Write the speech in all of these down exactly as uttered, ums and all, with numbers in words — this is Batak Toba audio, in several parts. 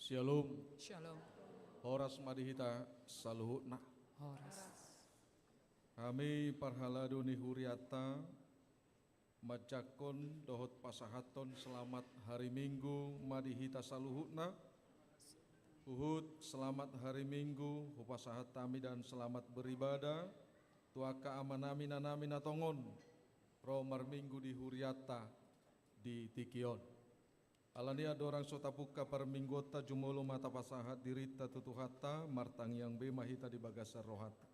Shalom. Shalom. Horas ma di hita saluhutna. Horas. Hami parhalado ni hurianta manjangkon dohot pasahathon selamat hari Minggu ma di hita saluhutna. Huhut selamat hari Minggu hupasahat hami dan selamat beribadah tu angka amanami inanami na tongon ro marminggu di hurianta di tingki on. Alani i andorang so tapungka parmingguonta, jumolo ma tapasahat dirinta tu Tuhanta, martangiang be ma hita di bagasan rohanta.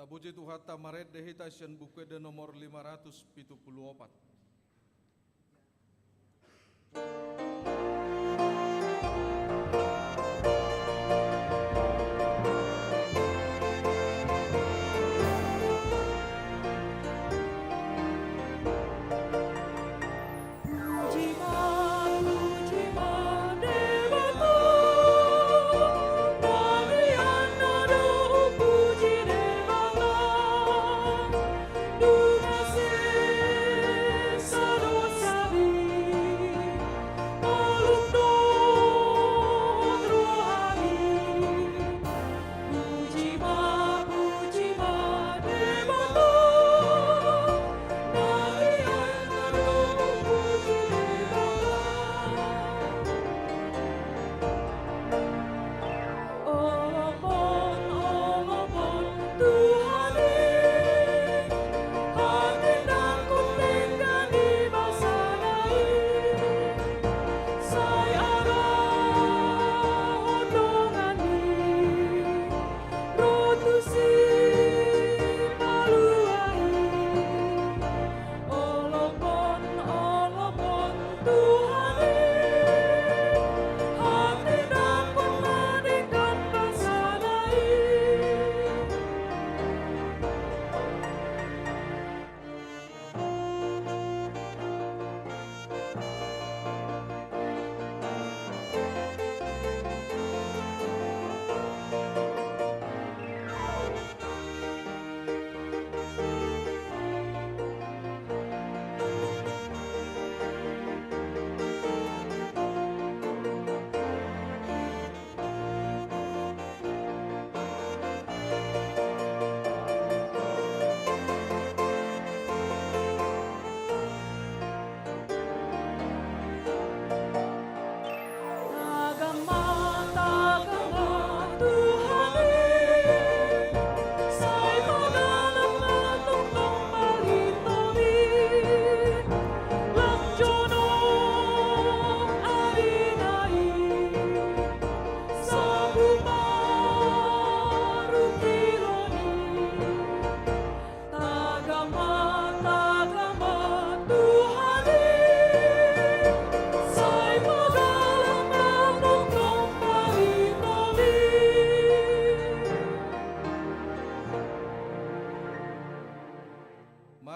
Tapuji Tuhanta, marende hita sian Buku Ende nomor lima ratus pitu pulu opat.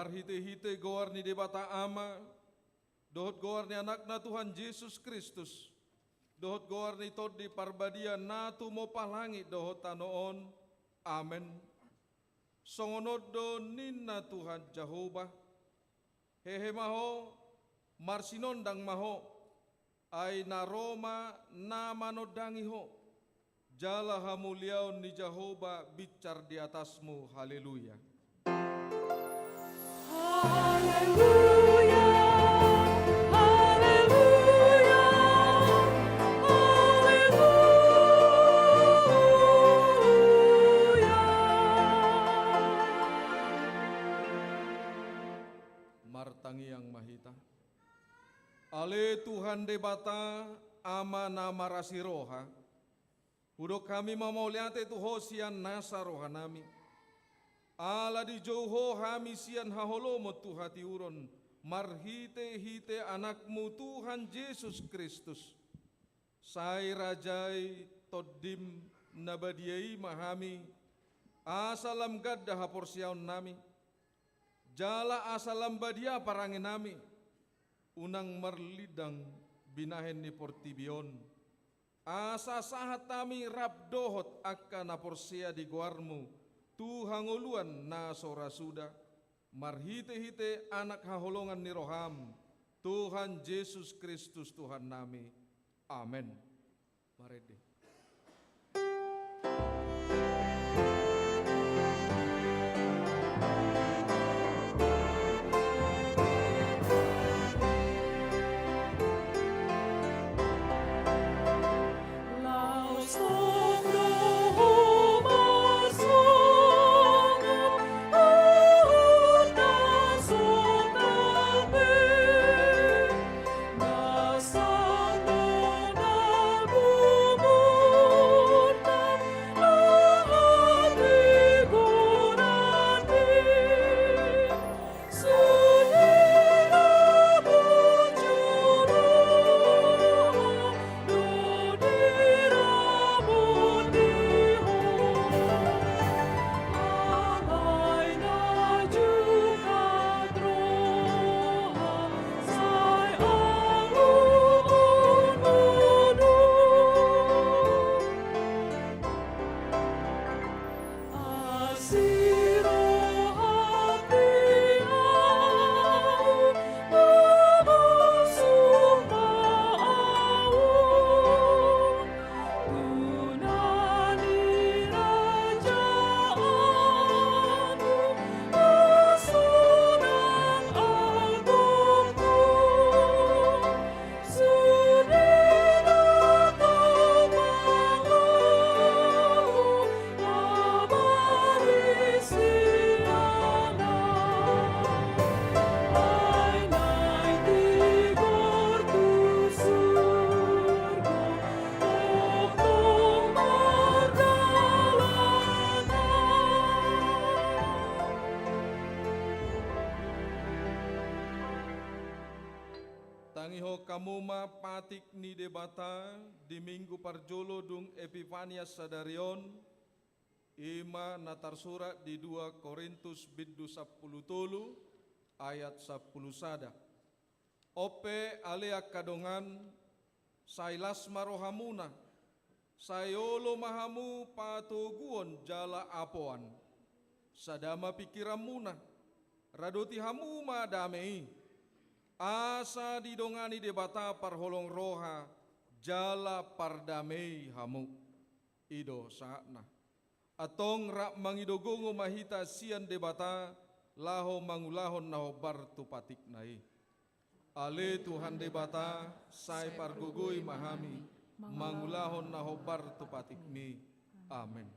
Marhitehite goar ni Debata Ama, dohot goar ni Anakna Tuhan Jesus Kristus, dohot goar ni Tondi Parbadia na tumompa langit dohot tano on. Amen. Songon on do ninna Tuhan Jahowa: Hehe ma ho, marsinondang ma ho, ai na ro ma na manondangi ho, jala hamuliaon ni Jahowa binsar di atasmu. Haleluya. Haleluya, haleluya, haleluya. Martangiang ma hita. Ale Tuhan Debata, Ama na marasi roha, hudok hami mamauliate tu Ho sian nasa rohanami. Ala dijou Ho hami sian haholomon tu hatiuron, marhitehite Anakmu Tuhan Jesus Kristus. Sai rajai Tondim na badia i ma hami, asa lam ganda haporseaonnami, jala asa lam badia parangenami, unang marlindang binahen ni portibi on, asa sahat hami rap dohot angka na porsea di goarMu tu hangoluan na so ra suda, marhitehite Anak haholongan ni rohaM, Tuhan Jesus Kristus Tuhannami. Amen. Marende. Tangihon hamu ma patik ni Debata di Minggu parjolo dung Epipania sadari on, i ma na tarsurat di dua Korintus bindu sampulu tolu ayat sampulu sada. On pe ale angka dongan, sai las ma rohamuna, sai olo ma hamu patoguon jala apoan. Sada ma pingkiranmuna, radoti hamu ma dame i, asa didongani Debata parholong roha jala pardamei hamu. I do sahatna. Antong rap mangido gogo ma hita sian Debata laho mangulahon na hombar tu patikna i. Ale Tuhan Debata, sai pargogoi ma hami mangulahon na hombar tu patikmi. Amen.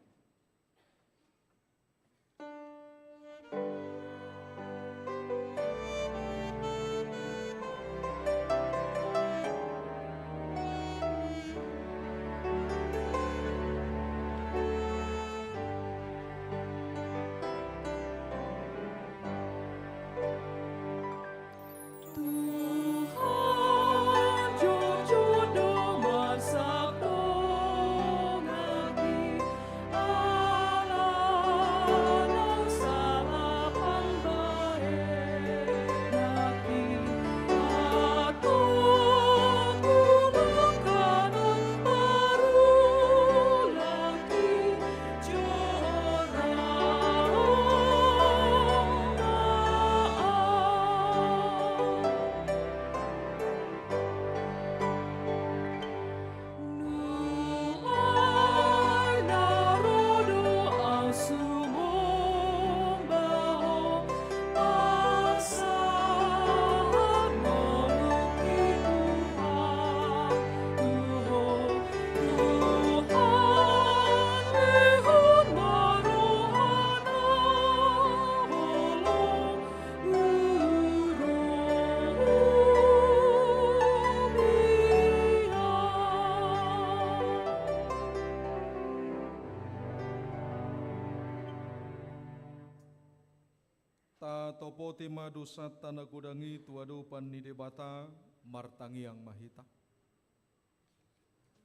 Tuhan, jujur do marsap donganki, ala naung Pote ma dosanta na godang i tu adopan ni Debata. Martangiang ma hita.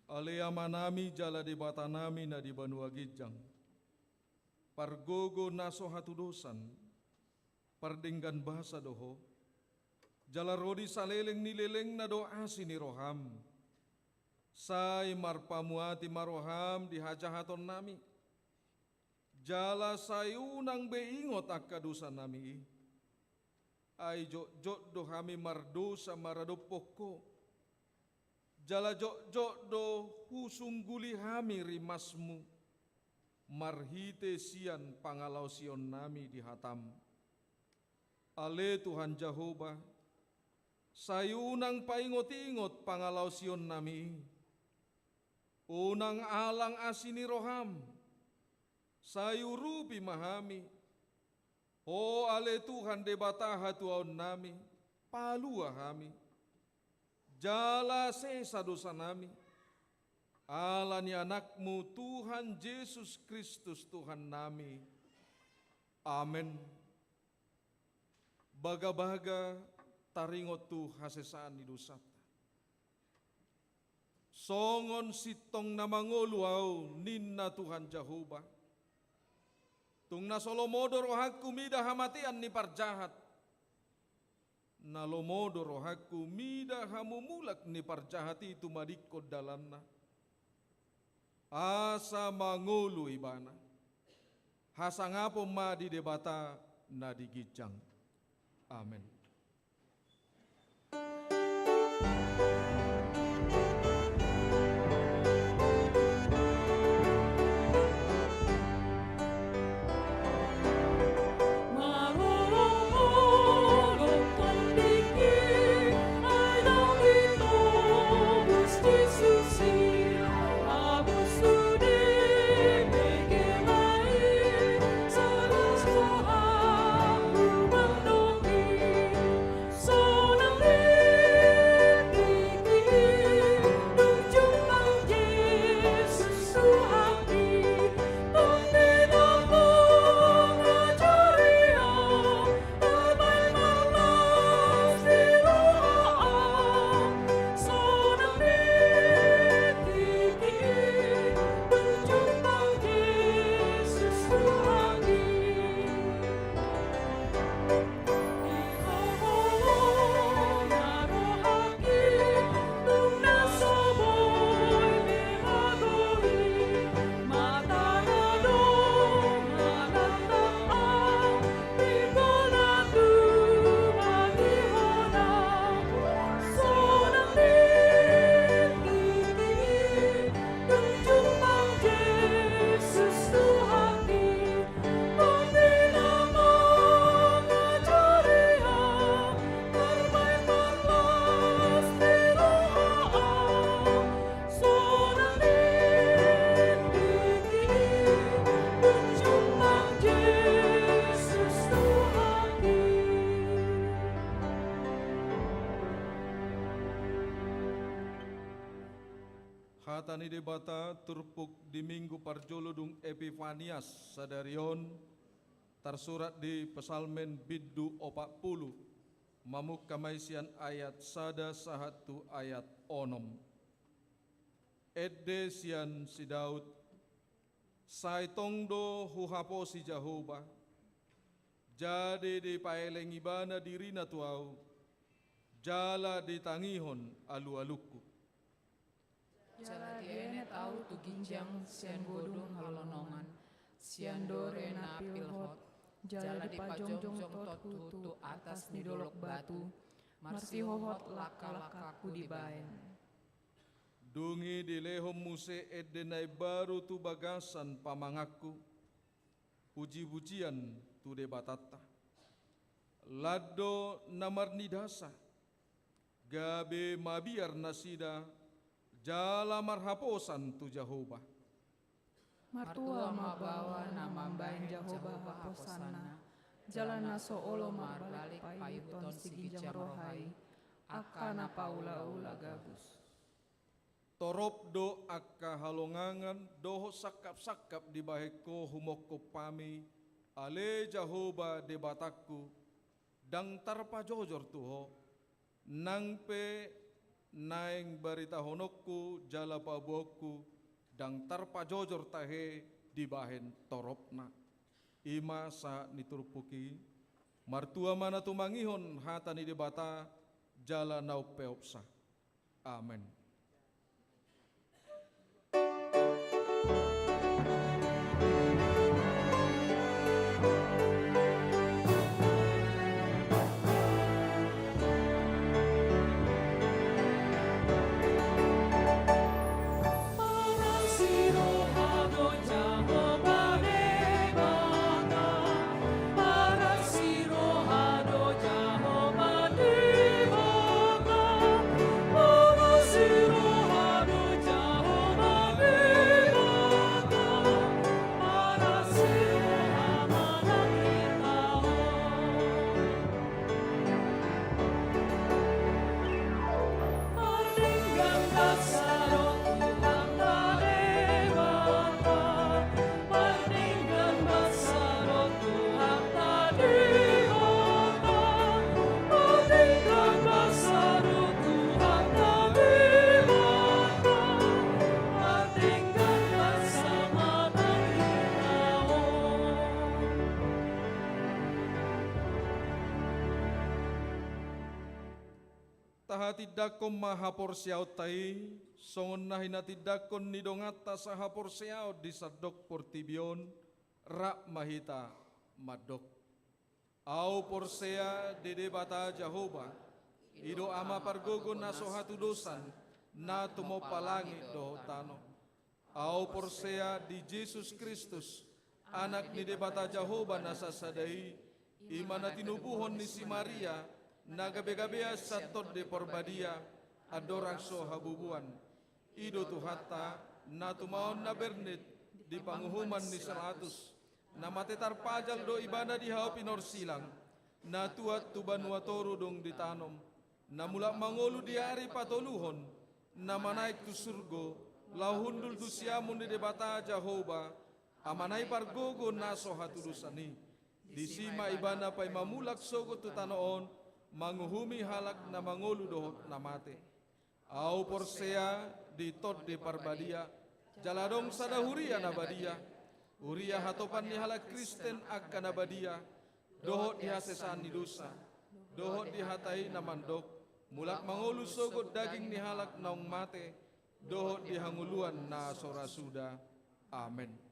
Ale Amanami jala Debatanami na di banua ginjang, pargogo na so hatudosan, pardenggan basa do Ho, jala ro di saleleng ni lelengna do asi ni roham. Sai marpamuati ma roham di hajahatonnami, jala sai unang be ingot angka dosanami i. Ai jotjot do hami mardosa maradophon Ho, jala jotjot do husungguli hami rimasmu, marhite sian pangalaosionnami di hatam. Ale Tuhan Jahowa, sai unang paingotingot pangalaosionnami i. Unang alang asi ni roham, sai urupi ma hami. Ho ale Tuhan Debata hatuaonnami, palua hami, jala sesa dosanami, ala ni Anakmu Tuhan Jesus Kristus Tuhannami. Amen. Bagabaga taringot tu hasesaan ni dosanta. Songon sintong na mangolu ahu, ninna Tuhan Jahowa. Tung na so lomo do rohangku mida hamatean ni parjahat. Na lomo do rohangku mida hamumulak ni parjahat i tumadingkon dalanna. Asa mangolu ibana. Hasangapon ma di Debata na di ginjang. Amen. Hata ni Debata turpuk di Minggu parjolo dung Epifanias sadari on, tarsurat di Psalmen bindu opat pulu, mamungka ma i sian ayat sada sahat tu ayat onom. Ende sian si Daud. Sai tong do huhaposi Jahowa, jadi dipaeleng ibana dirina tu ahu, jala ditangihon alualungku. Jala dienet ahu tu ginjang sian godung halonongan, sian dore na pilhot, jala dipajongjong tothu tu atas ni dolok batu, marsihohot langkalangkaku dibaen. Dung i dilehon muse ende na imbaru tu bagasan pamanganku, pujipujian tu Debatanta. Lan do na marnidasa, gabe mabiar nasida, jala marhaposan tu Jahowa. Martua ma baoa na mambaen Jahowa haposanna, jala na so olo marbalik paihuton siginjang roha i, angka na paulaula gabus. Torop do angka halongangan dohot sangkapsangkap dibahen Ho humongkop hami, ale Jahowa Debatangku, ndang tarpajojor tu Ho, nang pe naeng baritahononku jala paboaonku, ndang tarpajojor tahe dibahen toropna. I ma sahat ni turpuk i. Martua ma na tumangihon hata ni Debata jala na umpeopsa. Amen. Tahatindangkon ma haporseaonta i, songon na hinatindangkon ni donganta sahaporseaon di sandok portibi on, rap ma hita mandok. Ahu porsea di Debata Jahowa, i do Ama pargogo na so hatudosan, na tumompa langit dohot tano. Ahu porsea di Jesus Kristus, Anak ni Debata Jahowa na sasada i, i ma na tinubuhon ni si Maria, na gabegabean sian Tondi Parbadia, andorang so habubuan. I do Tuhanta, na tumaon na bernit di panguhuman ni si Pilatus, na mate tarpajal do Ibana di hau pinorsilang, na tuat tu banua toru dung ditanom, na mulak mangolu di ari patoluhon, na manaek tu surgo, laho hundul tu siamun ni Debata Jahowa, Amana i pargogo na so hatudosan i. Disi ma Ibana paima mulak sogot tu tano on, manguhumi halak na mangolu dohot na mate. Ahu porsea di Tondi Parbadia, jala adong sada huria na badia, huria hatopan ni halak Kristen angka na badia, dohot di hasesaan ni dosa, dohot di hata i na mandok, mulak mangolu sogot daging ni halak naung mate, dohot di hangoluan na so ra suda. Amen.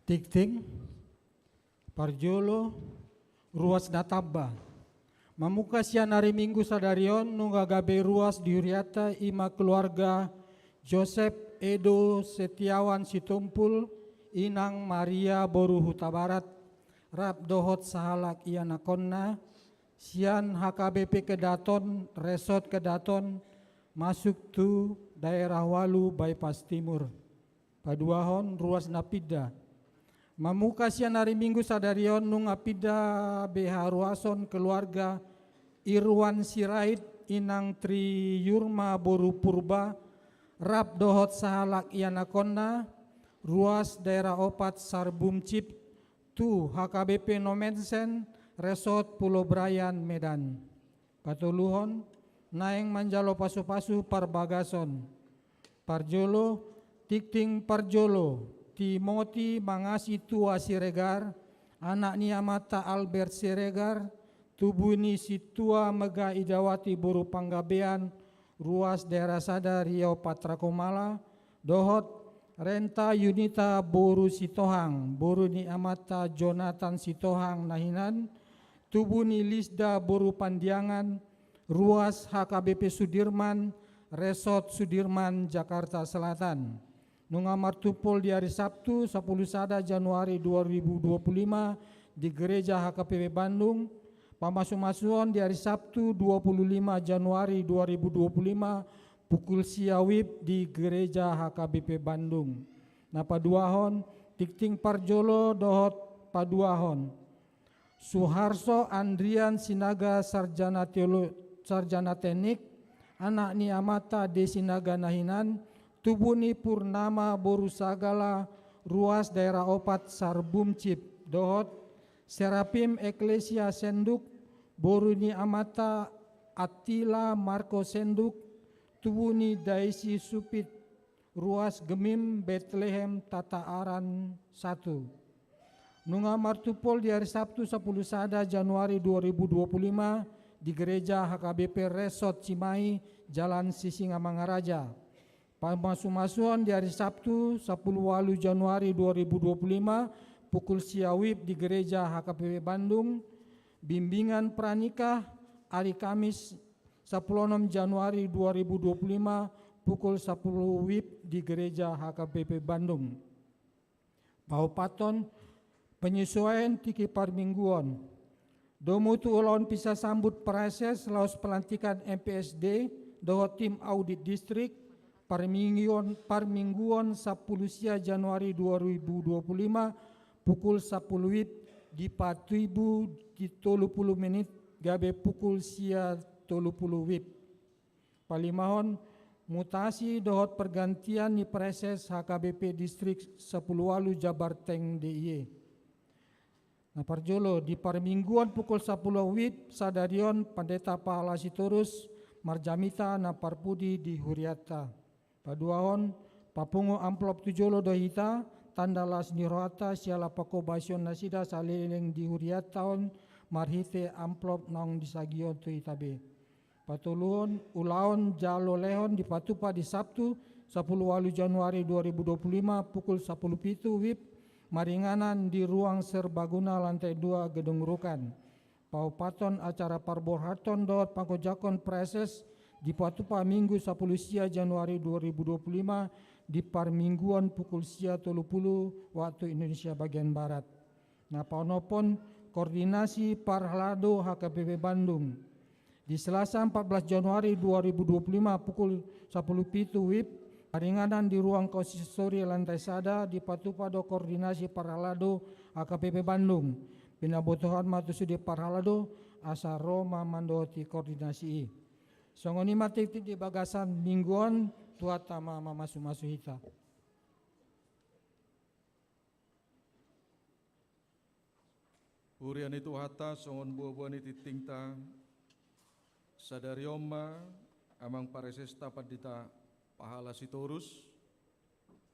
Tingting parjolo, ruas na tamba. Mamungka sian ari Minggu sadari on nunga gabe ruas di hurianta i ma keluarga Josep Edo Setiawan Sitompul, inang Maria boru Hutabarat, rap dohot sahalak ianakhonna, sian H K B P Kedaton, Resort Kedaton, masuk tu daerah ualu Bypass Timur. Paduahon, ruas na pinda. Mamungka sian ari Minggu sadari on nunga pinda be haruason keluarga Irwan Sirait, inang Tri Yurma boru Purba, rap dohot sahalak ianakhonna, ruas daerah opat Sarbumcip, tu H K B P Nommensen, Resort Pulo Brayan, Medan. Patoluhon, naeng manjalo pasupasu parbagason. Parjolo, tingting parjolo, Timoti Mangasi Tua Siregar, anak ni amanta Albert Siregar, tubu ni Sintua Mega Idawati boru Panggabean, ruas daerah sada Riau Patra Komala, dohot Renta Yunita boru Sitohang, boru ni amanta Jonatan Sitohang na hinan, tubu ni Lisda boru Pandiangan, ruas H K B P Sudirman, Resort Sudirman, Jakarta Selatan. Nunga martumpol di ari Sabtu, sapuluh sada Januari dua ribu dua puluh lima, di Gereja H K P P Bandung, pamasumasuon di ari Sabtu, dua puluh lima Januari dua ribu dua puluh lima, pukul sia WIB di Gereja H K B P Bandung. Na paduahon, tingting parjolo dohot paduahon. Suharso Andrian Sinaga, sarjana teolo-, sarjana teknik, anak ni amanta D Sinaga na hinan, tubu ni Purnama boru Sagala, ruas daerah opat Sarbumcip, dohot Serapim Eklesia Senduk, boru ni amanta Attila Marco Senduk, tubu ni Daisy Supit, ruas Gemim Betlehem Tataaran satu. Nunga martumpol di ari Sabtu, sapuluh sada Januari dua ribu dua puluh lima, di Gereja H K B P Resort Cimahi, Jalan Sisingamangaraja. Pamasumasuon di ari Sabtu, sapuluh ualu Januari dua ribu dua puluh lima, pukul sia WIB di Gereja H K P P Bandung. Bimbingan pranikah, ari Kamis, sapuluh onom Januari dua ribu dua puluh lima, pukul sapuluh WIB di Gereja H K P P Bandung. Paopathon, penyesuaian tingki parmingguon. Domu tu ulaon misa sambut praeses laos pelantikan M P S D dohot tim audit distrik, parmingguon, parmingguon sapuluh sia Januari dua ribu dua puluh lima, pukul sapuluh WIB, dipatubu di tolu puluh menit gabe pukul sia tolu puluh WIB. Palimahon, mutasi dohot pergantian ni praeses H K B P Distrik sapuluh ualu Jabarteng D I E. Na parjolo, di parmingguon pukul sapuluh WIB sadari on, Pandita Pahala Sitorus marjamita na parpudi di hurianta. Paduahon, papungu amplop tu jolo do hita, tanda las ni rohanta siala panghobasion nasida saleleng di hurianta on marhite amplop naung disagihon tu hita be. Patoluhon, ulaon jalo lehon dipatupa di Sabtu, sapuluh ualu Januari dua ribu dua puluh lima, pukul sapuluh pitu WIB, maringanan di ruang serbaguna lantai dua gedung rukan. Paopathon, acara parborhathon dohot panghojakhon praeses dipatupa Minggu sapuluh sia Januari dua ribu dua puluh lima, di parmingguon pukul sia tolu puluh waktu Indonesia bagian Barat. Na paonomhon, koordinasi parhalado H K P P Bandung. Di Selasa, empat belas Januari dua ribu dua puluh lima, pukul sapuluh pitu WIB, maringanan di ruang konsistori lantai sada, dipatupa do koordinasi parhalado H K P P Bandung. Pinabotohon ma tu sude parhalado asa ro ma mandohoti koordinasi i. Songon i ma tingting di bagasan minggu on, Tuhanta ma mamasumasu hita. Huria ni Tuhanta, songon buabua ni tingtingta, sadari on ma amang praesesta Pandita Pahala Sitorus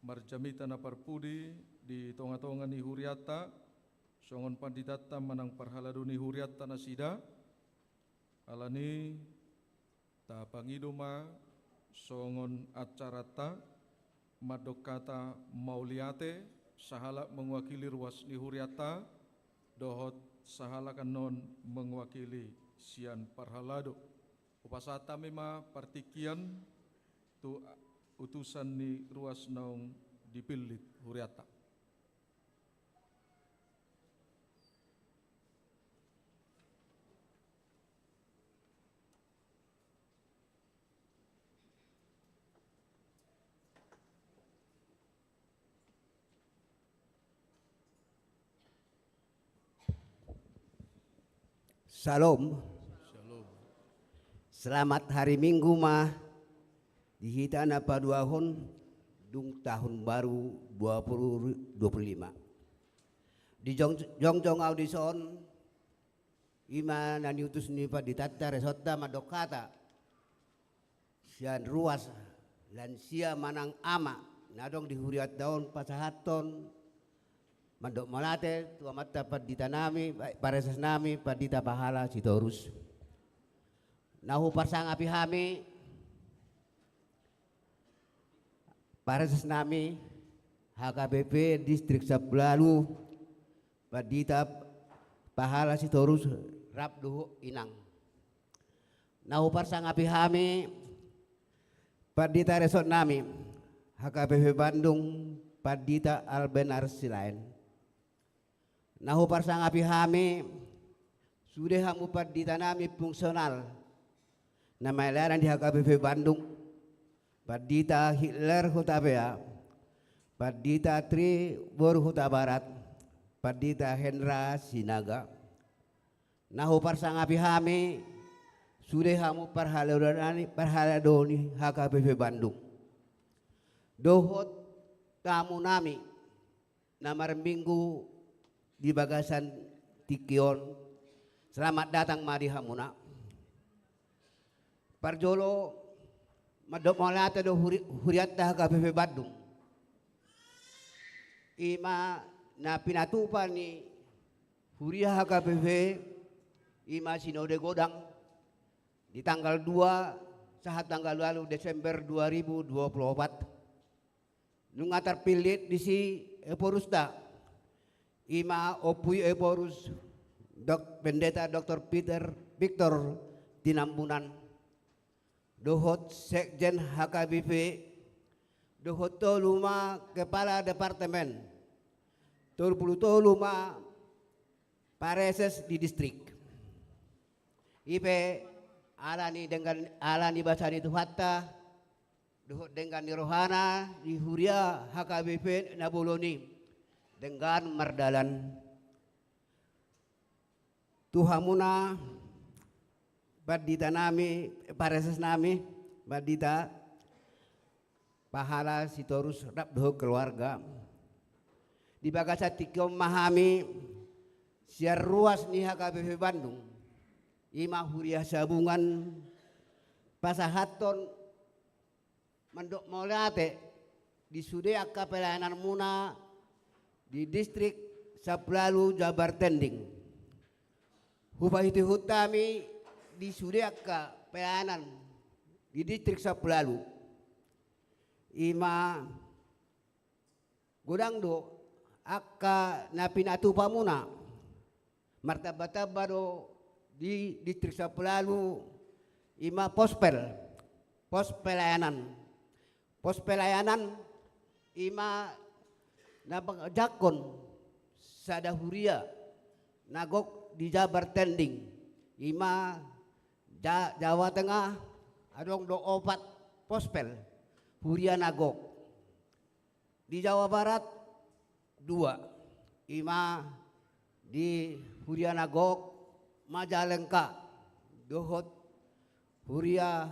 marjamita na parpudi di tongatonga ni hurianta, songon panditanta manang parhalado ni hurianta nasida, alani tapangido ma songon acaranta, mandok hata mauliate, sahalak mewakili ruas ni hurianta, dohot sahalak annon mewakili sian parhalado. Hupasahat hami ma partingkian tu utusan ni ruas naung dipillit hurianta. Shalom. Shalom. Selamat hari Minggu ma di hita na paduahon, dung tahun baru dua puluh dua puluh lima. Di jong-, jongjong ahu dison, i ma na niutus ni panditanta resonta mandok hata sian ruas lansia manang ama na adong di hurianta on, pasahathon mandok mauliate tu amanta pandita nami, pareses nami, Pandita Pahala Sitorus. Na huparsangapi hami pareses nami H K B P Distrik Sambilalu, Pandita Pahala Sitorus rap dohot inang. Na huparsangapi hami pandita resort nami H K B P Bandung, Pandita Albenar Silaen. Na huparsangapi hami sude hamu pandita nami fungsional na mailanan di H K B P Bandung, Pandita Hitler Hutapea, Pandita Tri Boru Hutabarat, Pandita Hendra Sinaga. Na huparsangapi hami sude hamu parhalado ni, parhalado ni H K B P Bandung, dohot tamu nami na marminggu di bagasan tingki on. Selamat datang ma di hamuna. Parjolo mandok mauliate do huri-, hurianta H K B P Bandung, i ma na pinatupa ni huria H K B P, i ma Sinode Godang, di tanggal dua sahat tanggal ualu Desember dua ribu dua puluh opat. Nunga tarpillit disi eporusta, i ma Ompu Eporus Dok-, Pendeta Doktor Peter Victor Tinambunan, dohot Sekjen H K B P, dohot tolu ma kepala departemen, tolu pulu tolu ma pareses di distrik. I pe ala ni denggan, ala ni basa ni Tuhanta, dohot denggan ni rohana di huria H K B P na bolon i, denggan mardalan. Tu hamuna pandita nami, pareses nami, Pandita Pahala Sitorus rap dohot keluarga. Di bagasan tingki on ma hami sian ruas ni H K B P Bandung, i ma huria Sabungan, pasahathon mandok mauliate di sude angka pelayananmuna di Distrik Sambilalu Jabar Tending. Hupaihutihut hami di sude angka pelayanan di Distrik Sambilalu, i ma godang do angka na pinatupamuna. Martambatamba do di Distrik Sambilalu, i ma pospel, pos pelayanan. Pos pelayanan i ma na manjangkon sada huria na gok di Jabar Tending, i ma Ja-, Jawa Tengah, adong do opat pospel huria na gok. Di Jawa Barat dua, i ma di huria na gok Majalengka dohot huria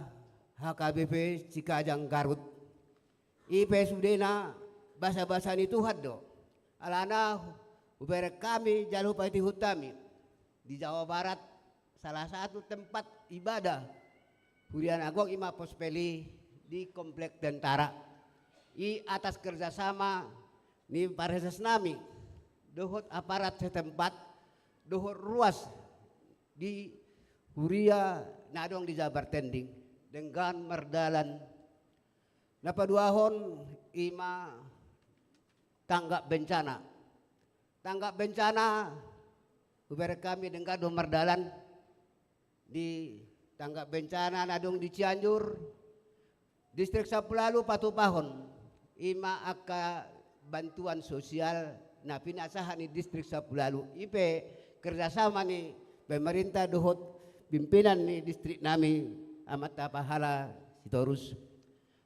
H K B P Cikajang Garut. I pe sudena basabasa ni Tuhan do. Alana hubereng hami jala hupaihutihut hami di Jawa Barat, salah satu tempat ibadah huria na gok i ma pospel i di Komplek Tentara. I atas kerjasama ni pareses nami dohot aparat setempat dohot ruas di huria na adong di Jabar Tending, denggan mardalan. Na paduahon i ma tanggap bencana. Tanggap bencana, hubereng hami denggan do mardalan di tanggap bencana na adong di Cianjur, Distrik Sampulu Ualu patupahon, i ma angka bantuan sosial na pinasahat ni Distrik Sampulu Ualu. I pe kerjasama ni pemerintah dohot pimpinan ni distrik nami, Amanta Pahala Sitorus.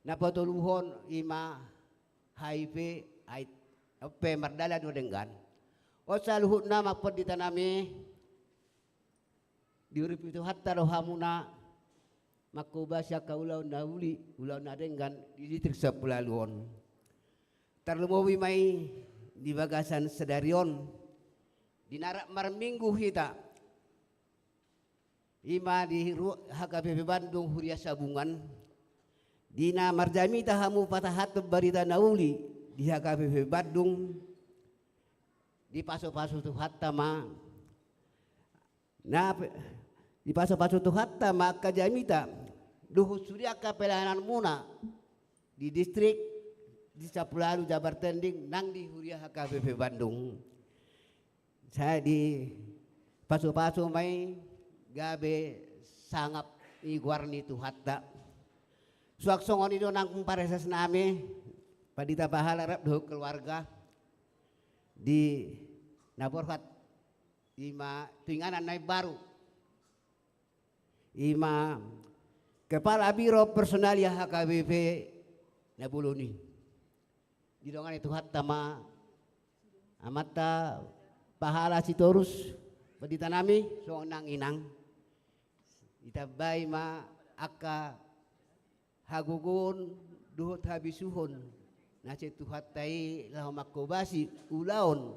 Na patoluhon i ma HIV AIDS, on pe mardalan do denggan. On saluhutna ma pandita nami, diurupi Tuhanta do hamuna mangkobasi angka ulaon na uli, ulaon na denggan di Distrik Sampulu Ualu on. Tarlumobi ma i di bagasan sadari on, di na rap marminggu hita, i ma di ru-, HKBP Bandung Huria Sabungan, di na marjamita hamu patahathon barita na uli di HKBP Bandung, dipasupasu Tuhanta ma, na pe-, dipasupasu Tuhanta ma angka jamita dohot sude angka pelayananmuna di distrik, di Sampulu Ualu Jabar Tending nang di huria HKBP Bandung. Sai dipasupasu ma i gabe sangap ni goar ni Tuhanta. Suang songon i do nang pareses nami, Pandita Pahala rap dohot keluarga, di na borhat, i ma tu inganan na imbaru, i ma Kepala Biro Personalia HKBP na bolon i. Didongani Tuhanta ma Amanta Pahala Sitorus, pandita nami, songon nang inang. Ditambai ma angka hagogoon dohot habisuhon na sian Tuhanta i laho mangkobasi ulaon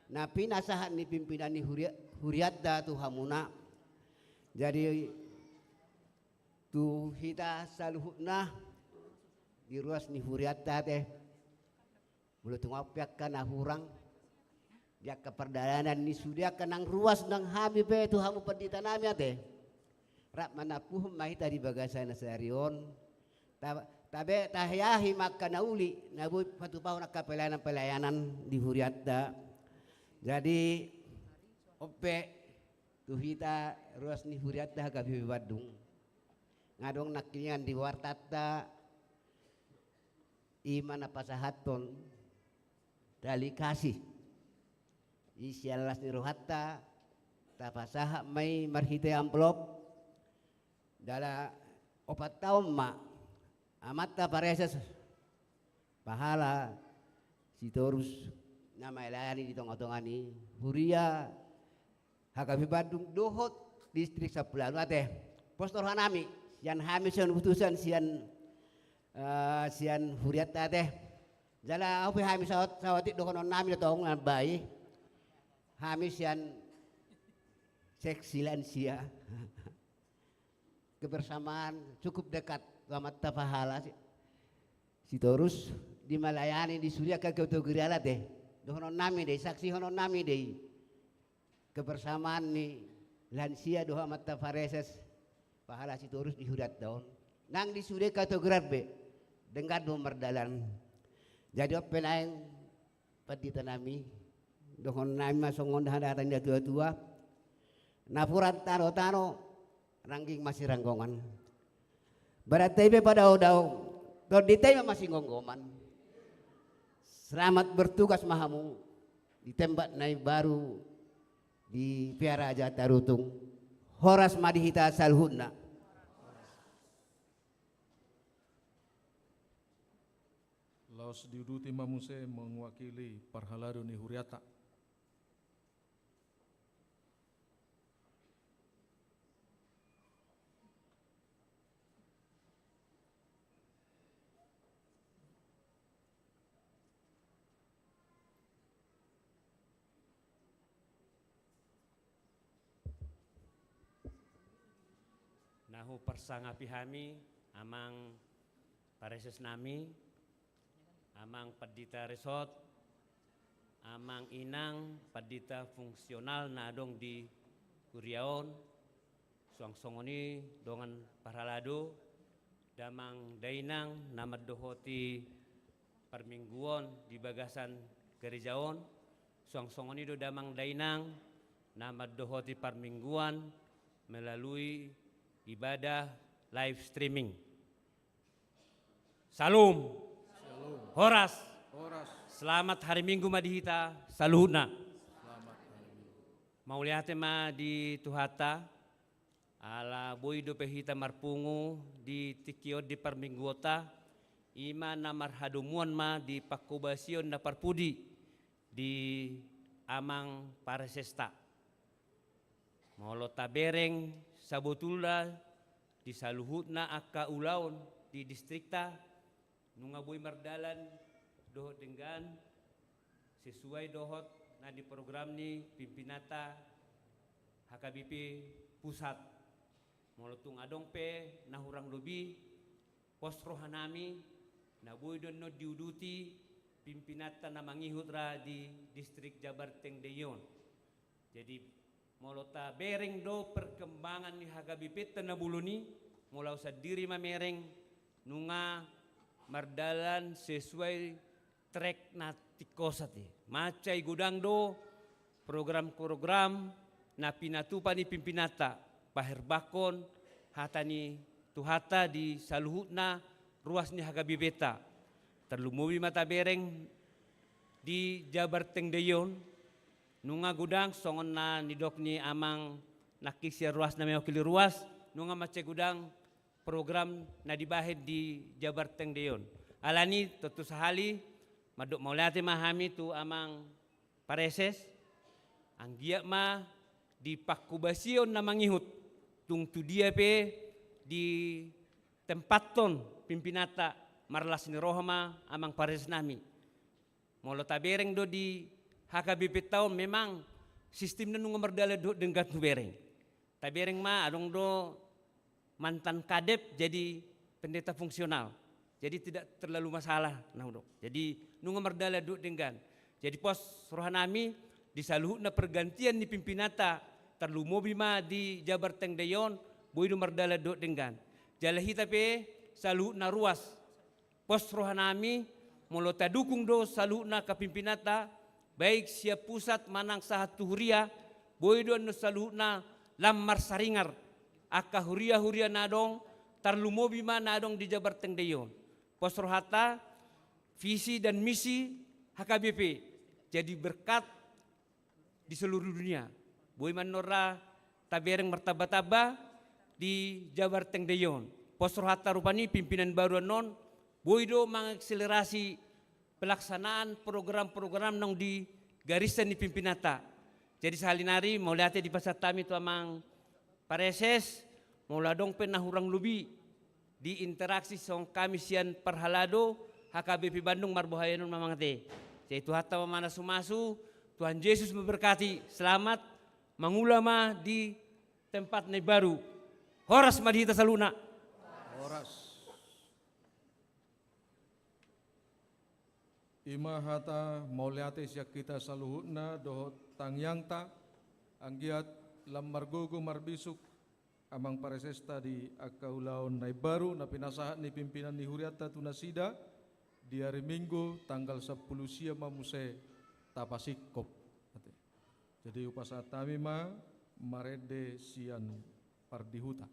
na pinasahat ni pimpinan ni huria-, hurianta tu hamuna. Jadi tu hita saluhutna di ruas ni hurianta ate, molo tung adong pe angka na hurang di angka pardalanan ni sude angka nang ruas nang hami pe tu hamu pandita nami ate, rap manampuhon ma hita di bagasan sadari on. Ta-, tabe-, taheahi ma angka na uli na boi patupahon angka pelayanan-pelayanan di hurianta. Jadi on pe tu hita ruas ni hurianta HKBP Bandung, nga adong nangkiningan di wartanta, i ma na pasahathon tali kasih. I sian las ni rohanta tapasahat ma i marhite amplop. Jala opat taon ma Amanta Pareses Pahala Sitorus na melayani di tonga-tonga ni huria HKBP Bandung dohot Distrik Sampulu Ualu ate. Pos do roha nami, sian hami sian utusan, sian, eh, sian hurianta ate. Jala on pe hami saut-, saotik dohonon nami do tong na bai. Hami sian seksi lansia. Kebersamaan cukup dekat tu Amanta Pahala Si-, Sitorus di melayani di sude angka kategori alana ate. Dohonon nami do i, saksihonon nami do i. Kebersamaan ni lansia dohot Amanta Pareses Pahala Sitorus di hurianta on. Nang di sude kategori be denggan do mardalan. Jadi on pe naeng pandita nami, dohonon nami ma songon hata ni natua-tua, napuran tano-tano, rangging masiranggongan. Baranta i pe padao-dao, tondinta i ma masingomgoman. Selamat bertugas ma hamu di tempat na imbaru di Pearaja Tarutung. Horas ma di hita saluhutna. Laos diuduti ma muse mewakili parhalado ni huriata. Na huparsangapi hami, amang pareses nami, amang pandita resort, amang inang pandita fungsional na adong di huria on, suang songon i dongan parhalado, damang dainang na mandohoti parmingguon di bagasan gereja on, suang songon i do damang dainang na mandohoti parmingguan melalui ibadah live streaming. Salom. Salom. Horas. Horas. Selamat hari Minggu ma di hita saluhutna. Selamat hari Minggu. Mauliate ma di Tuhanta, ala boi dope hita marpungu di tingki on di parmingguonta, i ma na marhadomuan ma di pangkobasion na parpudi di amang paresesta. Molo tabereng sabotulna di saluhutna angka ulaon di distrikta, nunga boi mardalan dohot denggan sesuai dohot na di program ni pimpinanta H K B P pusat. Molo tung adong pe na hurang lobi, pos rohanami na boi do annon diuduti pimpinanta na mangihut ra di distrik Jabar Tengdei on. Jadi, molo tabereng do perkembangan ni H K B P-ta na bolon i, molo au sandiri mamereng, nunga mardalan sesuai trek na tingkosat i. Mansai godang do program-program na pinatupa ni pimpinanta, paherbangkon hata ni Tuhanta di saluhutna ruas ni H K B P-ta. Tarlumobi ma tabereng di Jabar Tengdei on, nunga godang songon na nidok ni amang nangkin sian ruas na mewakili ruas, nunga mansai godang program na dibahen di Jabar Tengdei on. Alani tontu sahali mandok mauliate ma hami tu amang pareses, anggiat ma di pangkobasion na mangihut, tung tu dia pe ditempathon pimpinanta, marlas ni roha ma amang paresesnami. Molo tabereng do di H K B P-ta on, memang sistemna nunga mardalan dohot denggan hubereng. Tabereng ma adong do mantan kadep jadi pendeta fungsional. Jadi tidak terlalu masalah, na hudok. Jadi nunga mardalan dohot denggan. Jadi pos rohanami di saluhutna pergantian ni pimpinanta, tarlumobi ma di Jabar Tengdei on, boi do mardalan dohot denggan. Jala hita pe saluhutna ruas, pos rohanami, molo tadukung do saluhutna angka pimpinanta, baik sian pusat manang sahat tu huria, boi do annon saluhutna lam marsaringar angka huria-huria na adong, tarlumobi ma na adong di Jabar Tengdei on. Pos rohanta, visi dan misi H K B P jadi berkat di seluruh dunia. Boi ma annon ra tabereng martamba-tamba di Jabar Tengdei on. Pos rohanta rupani pimpinan baru annon, boi do mengakselerasi pelaksanaan program-program naung digariskan ni pimpinanta. Jadi sahali nari mauliate dipasahat hami tu amang pareses, molo adong pe na hurang lobi di interaksi songon hami sian parhalado H K B P Bandung marboha i annon ma amang ate. Jadi Tuhanta ma manasu-masu, Tuhan Yesus memberkati, selamat mangula ma di tempat na baru. Horas ma di hita saluhutna. Horas. I ma hata mauliate sian hita saluhutna dohot tangiangta, anggiat lam margogo marbisuk amang paresesta di angka ulaon na imbaru na pinasahat ni pimpinan ni hurianta tu nasida di ari Minggu tanggal sampulu sia ma muse tapasingkop. Jadi hupasahat hami ma marende sian pardihuta.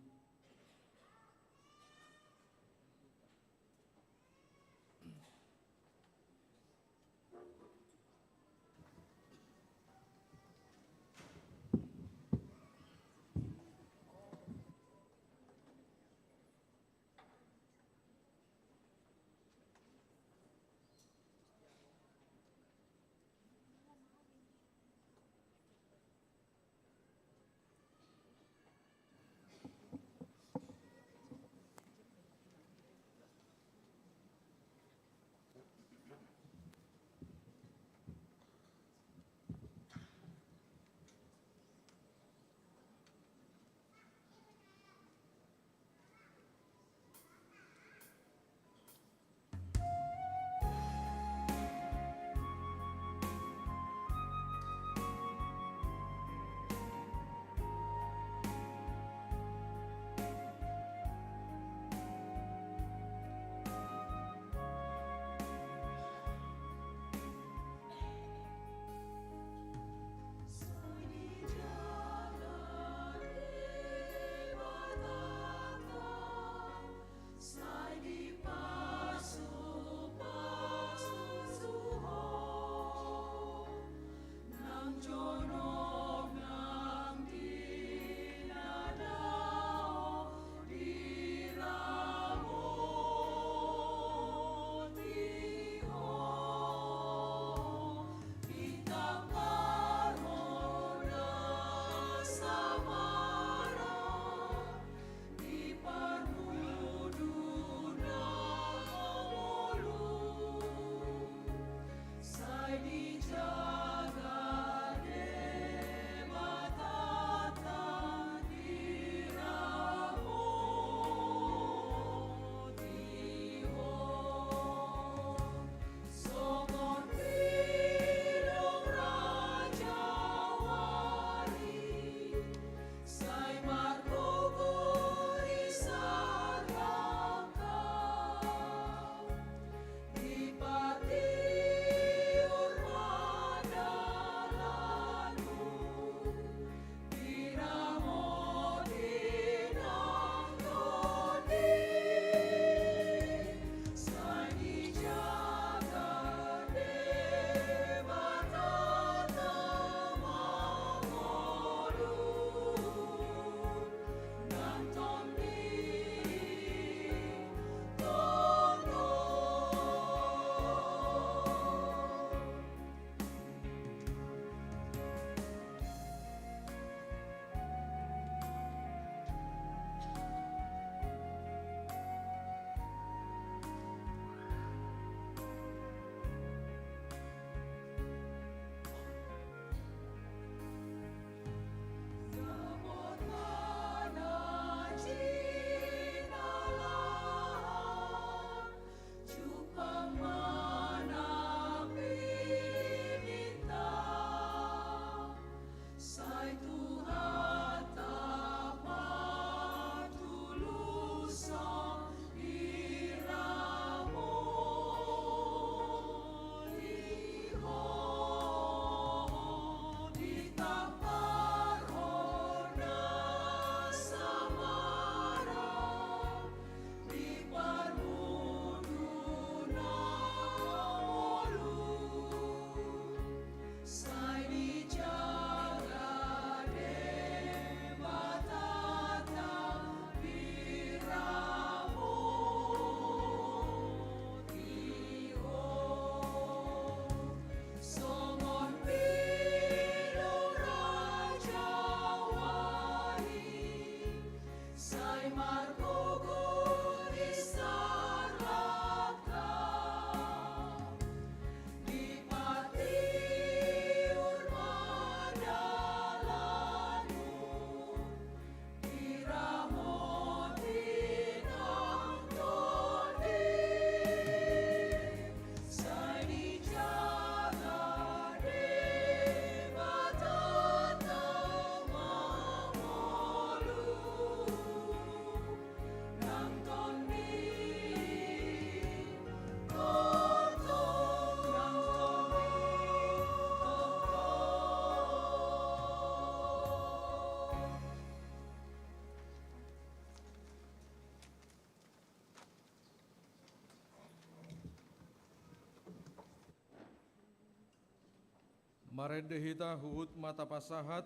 Marende hita huhut ma tapasahat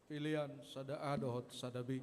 pelean sada A dohot sada B.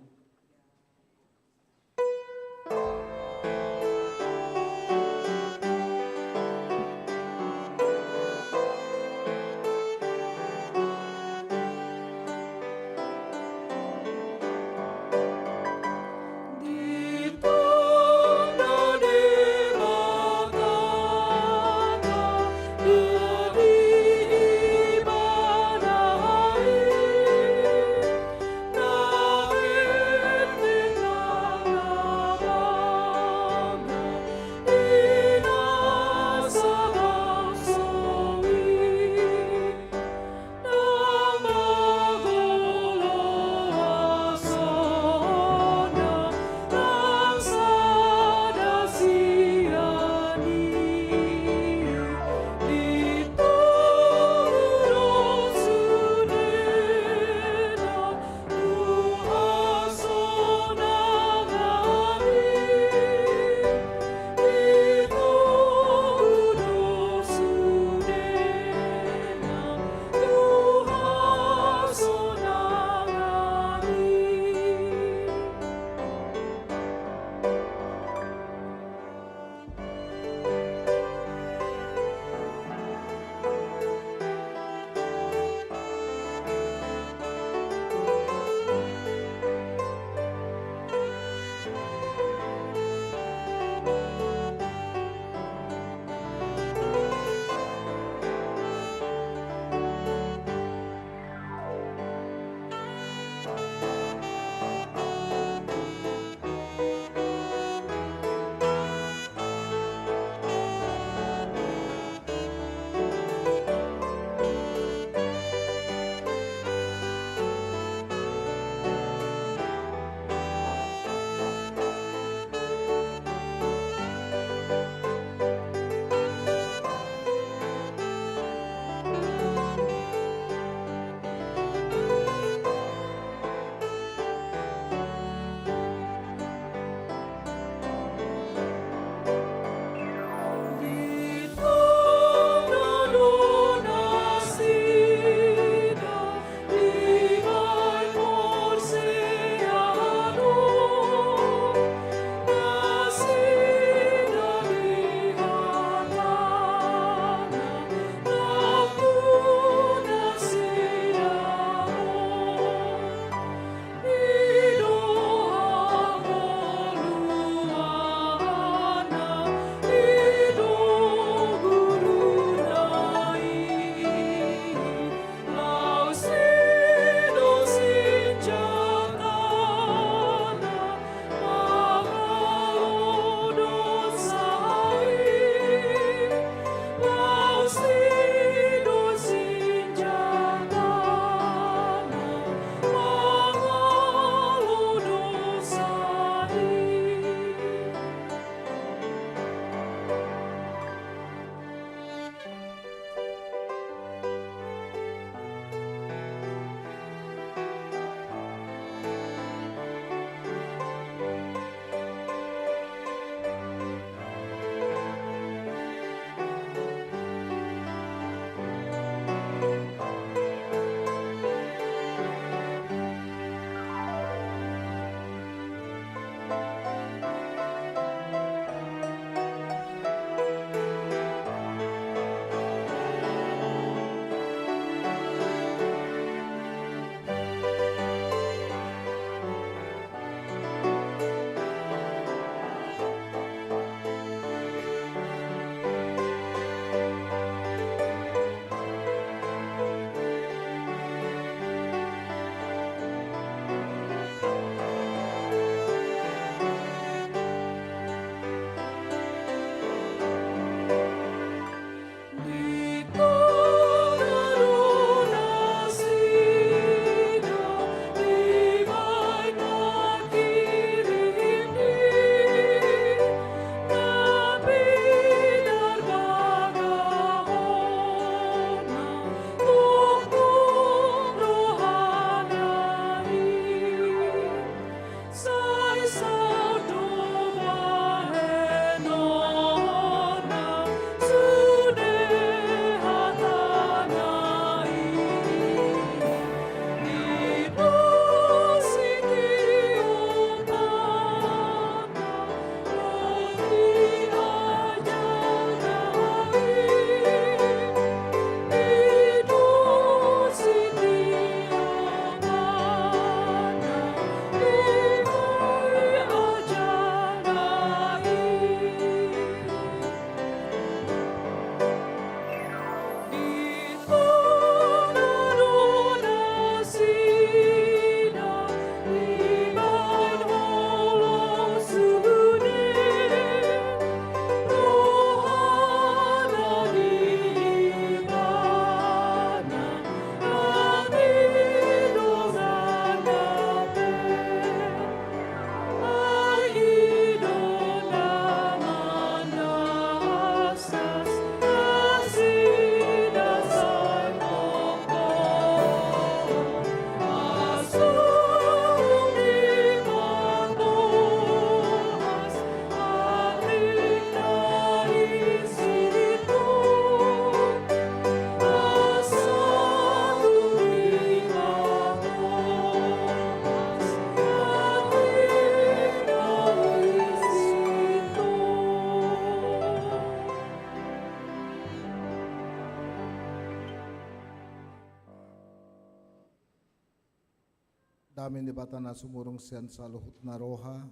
Dame ni Debata na sumurung sian saluhutna roha,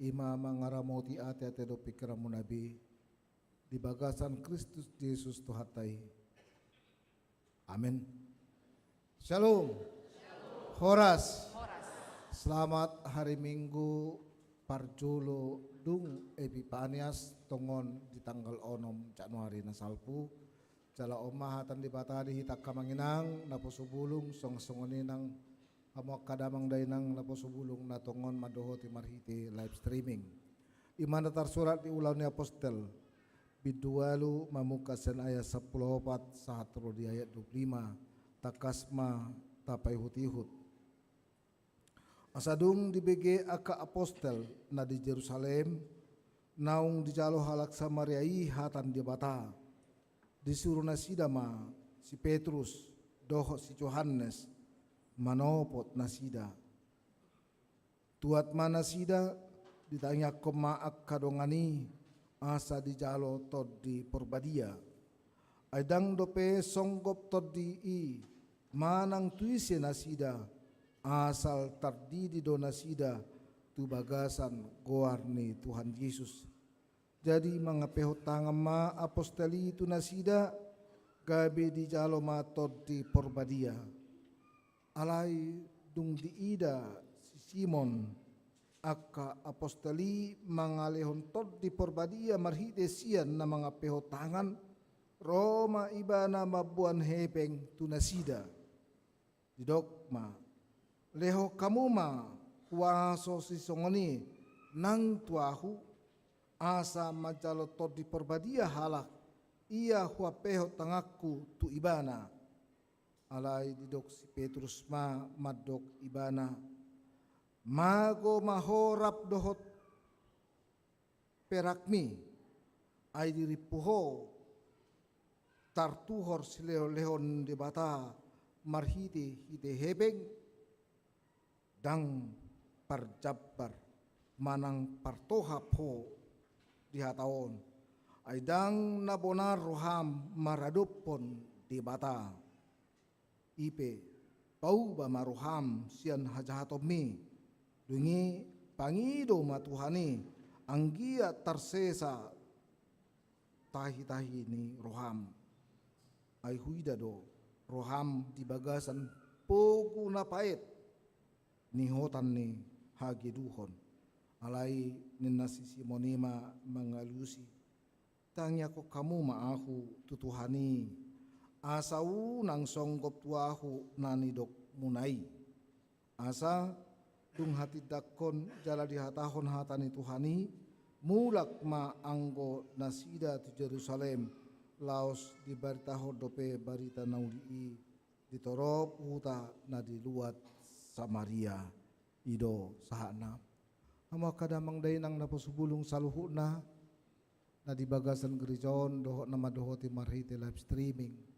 i ma mangaramoti ateate dohot pingkiranmuna be, di bagasan Kristus Jesus Tuhanta i. Amin. Shalom. Horas. Horas. Selamat hari Minggu parjolo dung Epipanias, tongon di tanggal onom Januari na salpu. Jala on ma hata ni Debata di hita angka amang inang naposo bulung, songon songon i nang hamu angka damang dainang naposo bulung na tongon mandohoti marhite live streaming. I ma na tarsurat di Ulaon ni Apostel, bindu ualu, mamungka sian ayat sampulu opat sahat ro di ayat dua pulu lima. Tangkas ma tapaihutihut. Asa dung dibege angka apostel na di Jerusalem, naung dijalo halak Samaria i hata ni Debata, disuru nasida ma si Petrus dohot si Johannes manopot nasida. Tuat ma nasida, ditangiangkon ma angka dongan i, asa dijalo Tondi Porbadia. Ai ndang dope songgop tondi i manang tu ise nasida, asal tardidi do nasida tu bagasan goar ni Tuhan Jesus. Jadi mangampehon tangan ma apostel i tu nasida, gabe dijalo ma Tondi Porbadia. Alai dung diida si Simon angka apostel i mangalehon Tondi Porbadia marhite sian na mangampehon tangan, ro ma ibana mamboan hepeng tu nasida. Didok ma, lehon hamu ma huaso sisongon i nang tu ahu, asa manjalo Tondi Porbadia halak ia huampehon tanganku tu ibana. Alai didok si Petrus ma mandok ibana, mago ma ho rap dohot perakmi, ai dirimpu ho tartuhor silehonlehon Debata marhitehite hepeng, ndang parjambar manang partohap ho di hata on, ai ndang na bonar roham maradophon Debata. I pe, pauba ma roham sian hajahatonmi, dung i pangido ma Tuhan i anggiat tarsesa tahitahi ni roham. Ai huida do roham di bagasan pogu na paet ni hotan ni hageduhon. Alai ninna si Simon i ma mangalusi, tangiangkon hamu ma ahu tu Tuhan i, asa unang songgop tu ahu na nidokmuna i. Asa dung hatindangkon jala dihatahon hata ni Tuhan i, mulak ma anggo nasida tu Jerusalem, laos dibaritahon dope barita na uli i di torop huta na di luat Samaria. I do sahatna. Hamu angka damang dainang naposo bulung saluhutna, na di bagasan gereja on dohot na mandohoti marhite live streaming.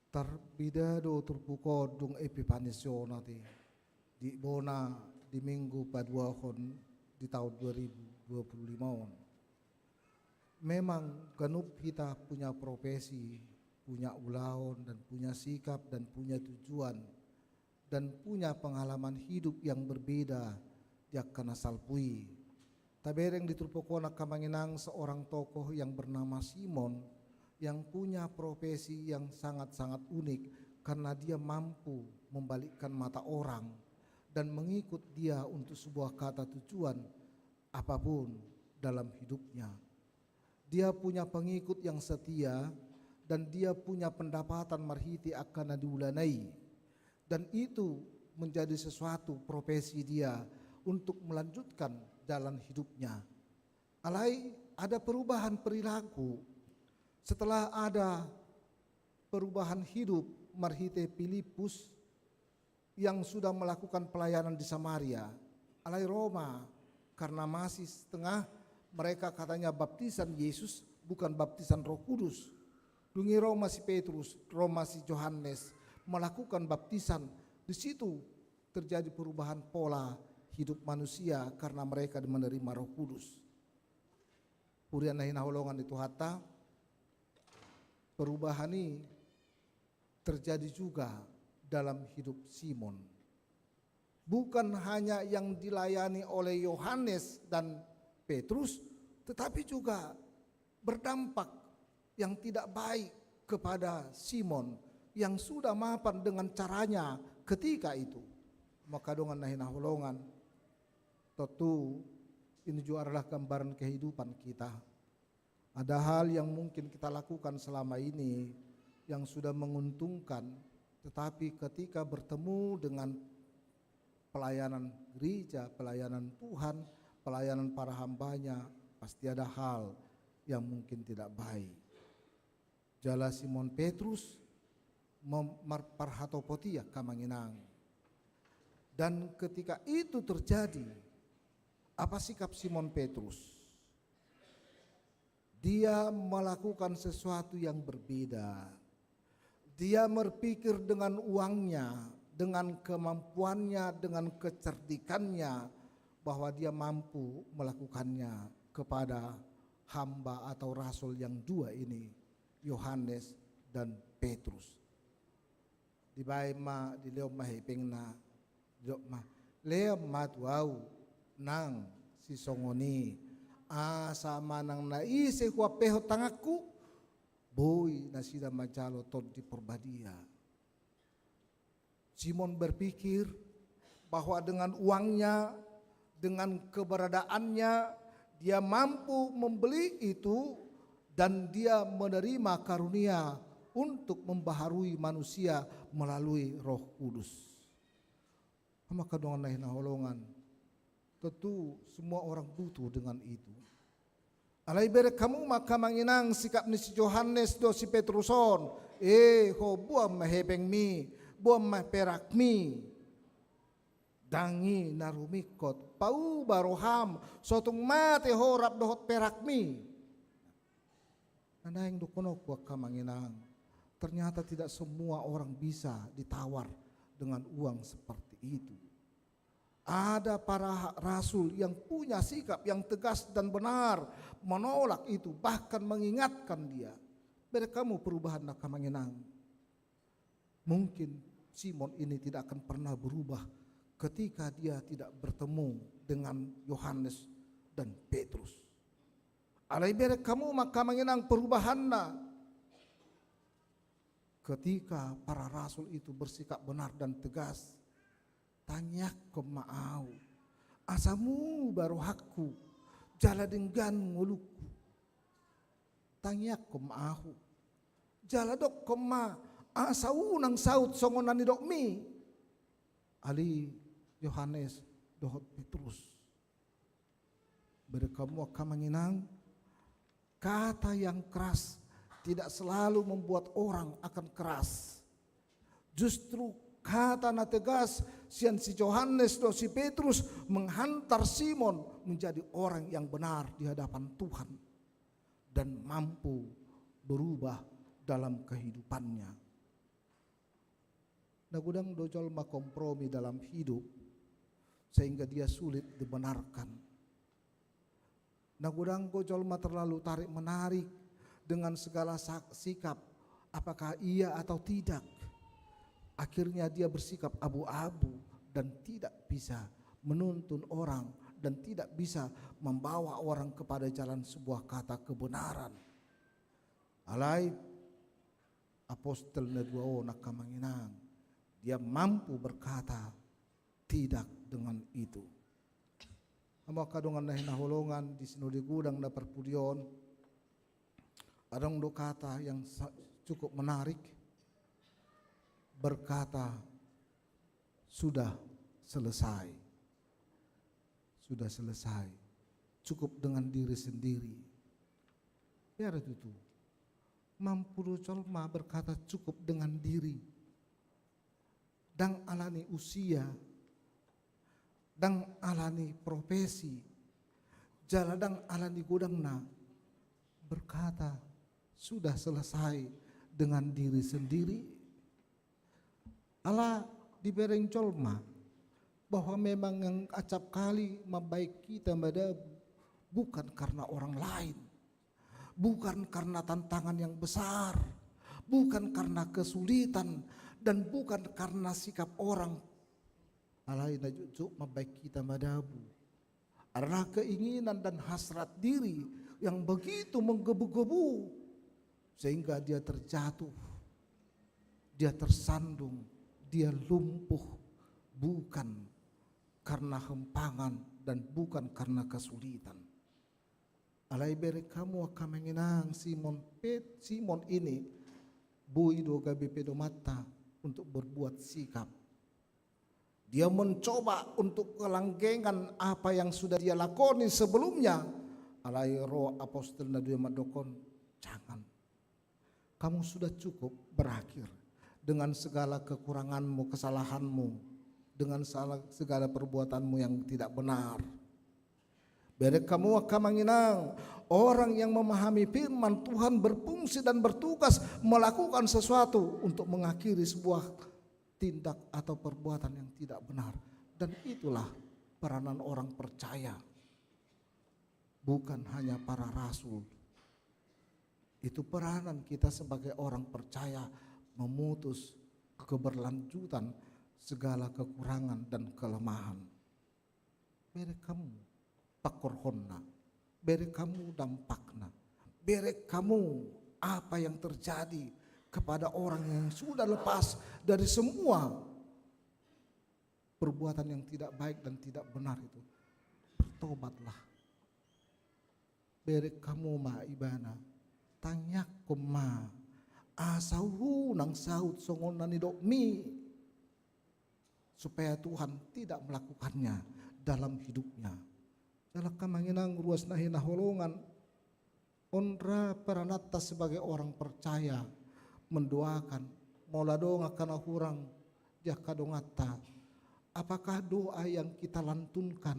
Tarbida do turpuk on dung Epipanias on ate, di bona di minggu paduahon di taon dua ribu dua puluh lima on. Memang ganup hita punya profesi, punya ulaon, dan punya sikap, dan punya tujuan, dan punya pengalaman hidup yang berbeda di angka na salpu i. Tabereng di turpuk on angka amang inang seorang tokoh yang bernama Simon, yang punya profesi yang sangat-sangat unik karena dia mampu membalikkan mata orang dan mengikut dia untuk sebuah kata tujuan apapun dalam hidupnya. Dia punya pengikut yang setia dan dia punya pendapatan marhite angka na diulana i. Dan itu menjadi sesuatu profesi dia untuk melanjutkan jalan hidupnya. Alai ada perubahan perilaku. Setelah ada perubahan hidup marhite Filipus, yang sudah melakukan pelayanan di Samaria. Alai ro ma, karena masih setengah mereka katanya baptisan Yesus, bukan baptisan Roh Kudus. Dung i ro ma si Petrus, ro ma si Johannes melakukan baptisan. Di situ terjadi perubahan pola hidup manusia karena mereka menerima Roh Kudus. Huria na hinaholongan ni Tuhanta, perubahan i terjadi juga dalam hidup Simon. Bukan hanya yang dilayani oleh Yohanes dan Petrus, tetapi juga berdampak yang tidak baik kepada Simon yang sudah mapan dengan caranya ketika itu. Maka dongan na hinaholongan, tentu ini juga adalah gambaran kehidupan kita. Ada hal yang mungkin kita lakukan selama ini yang sudah menguntungkan, tetapi ketika bertemu dengan pelayanan gereja, pelayanan Tuhan, pelayanan para hambanya, pasti ada hal yang mungkin tidak baik. Jala Simon Petrus mem-, mar-, parhatopot i, angka amang inang. Dan ketika itu terjadi, apa sikap Simon Petrus? Dia melakukan sesuatu yang berbeda. Dia berpikir dengan uangnya, dengan kemampuannya, dengan kecerdikannya, bahwa dia mampu melakukannya kepada hamba atau rasul yang dua ini, Yohanes dan Petrus. Dibaen ma, dilehon ma hepengna, didok ma, "Lehon ma tu ahu, nang, sisongon i, asa manang na ise huampehon tanganku, boi nasida manjalo Tondi Porbadia." Simon berpikir bahwa dengan uangnya, dengan keberadaannya, dia mampu membeli itu dan dia menerima karunia untuk membaharui manusia melalui Roh Kudus. Angka dongan na hinaholongan, tentu semua orang butuh dengan itu. Alai bereng hamu ma, angka amang inang, sikap ni si Johannes dohot si Petrus on. "Eh, ho, boan ma hepengmi, boan ma perakmi. Ndang i na rumingkot, pauba roham, so tung mate ho rap dohot perakmi." Na naeng dohononku, angka amang inang, ternyata tidak semua orang bisa ditawar dengan uang seperti itu. Ada para ha-, rasul yang punya sikap yang tegas dan benar menolak itu, bahkan mengingatkan dia. Bereng hamu perubahanna, angka amang inang. Mungkin Simon ini tidak akan pernah berubah ketika dia tidak bertemu dengan Yohanes dan Petrus. Alai bereng hamu ma, angka amang inang, perubahanna. Ketika para rasul itu bersikap benar dan tegas, tangiangkon ma ahu, asa muba rohangku, jala denggan ngolungku. Tangiangkon ma ahu, jala dokkon ma, asa unang saut songon na nidokmi, ale Yohanes dohot Petrus. Bereng hamu, angka amang inang, kata yang keras tidak selalu membuat orang akan keras. Justru kata na tegas sian si Johannes dohot si Petrus menghantar Simon menjadi orang yang benar di hadapan Tuhan dan mampu berubah dalam kehidupannya. Na godang do jolma kompromi dalam hidup, sehingga dia sulit dibenarkan. Na godang do jolma terlalu tarik-menarik dengan segala sa-, sikap, apakah iya atau tidak. Akhirnya dia bersikap abu-abu dan tidak bisa menuntun orang dan tidak bisa membawa orang kepada jalan sebuah kata kebenaran. Alai apostel na dua on, angka amang inang, dia mampu berkata tidak dengan itu. Hamu angka dongan na hinaholongan, di sinode godang na parpudi on, adong do kata yang sa-, cukup menarik, berkata, "Sudah selesai." Sudah selesai. Cukup dengan diri sendiri. Hea do tutu. Mampu do jolma berkata cukup dengan diri. Ndang alani usia, ndang alani profesi, jala ndang alani godangna, berkata sudah selesai dengan diri sendiri. Ala dibereng jolma bahwa memang yang acap kali mambahen hita madabu bukan karena orang lain, bukan karena tantangan yang besar, bukan karena kesulitan, Dan bukan karena sikap orang, alai na jotjot mambahen hita madabu adalah keinginan dan hasrat diri yang begitu menggebu-gebu, sehingga dia terjatuh, dia tersandung, dia lumpuh, bukan karena hempangan dan bukan karena kesulitan. Alai bereng hamu angka amang inang, Simon Pet-, Simon ini boi do gabe pedomanta untuk berbuat sikap. Dia mencoba untuk melanggengan apa yang sudah dia lakoni sebelumnya. Alai ro apostel na dua mandokkon, jangan. Kamu sudah cukup berakhir dengan segala kekuranganmu, kesalahanmu, dengan salah, segala perbuatanmu yang tidak benar. Bereng hamu angka amang inang, orang yang memahami firman Tuhan berfungsi dan bertugas melakukan sesuatu untuk mengakhiri sebuah tindak atau perbuatan yang tidak benar. Dan itulah peranan orang percaya. Bukan hanya para rasul. Itu peranan kita sebagai orang percaya memutus keberlanjutan segala kekurangan dan kelemahan. Bereng hamu pangkorhonna, bereng hamu dampakna, bereng hamu apa yang terjadi kepada orang yang sudah lepas dari semua perbuatan yang tidak baik dan tidak benar itu. Bertobatlah. Bereng hamu ma ibana, tangiangkon ma asa unang saut songon na nidokmi, supaya Tuhan tidak melakukannya dalam hidupnya. Jala angka amang inang ruas na hinaholongan, on ra perananta sebagai orang percaya mendoakan, molo adong angka na hurang di angka donganta. Apakah doa yang kita lantunkan,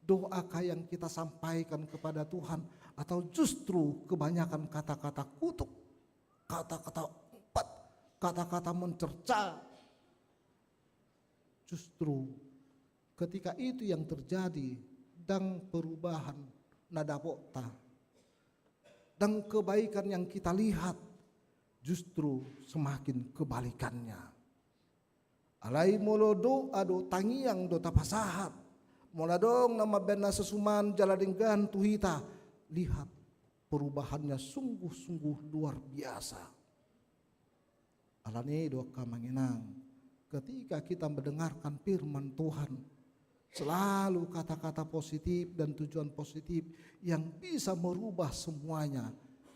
doakah yang kita sampaikan kepada Tuhan, atau justru kebanyakan kata-kata kutuk, kata-kata umpat, kata-kata mencerca? Justru ketika itu yang terjadi, ndang perubahan na dapotta, ndang kebaikan yang kita lihat, justru semakin kebalikannya. Alai molo doa do, tangiang do tapasahat, molo adong na mambahen na so suman jala denggan tu hita, lihat, perubahannya sungguh-sungguh luar biasa. Alani do angka amang inang, ketika kita mendengarkan firman Tuhan, selalu kata-kata positif dan tujuan positif yang bisa merubah semuanya.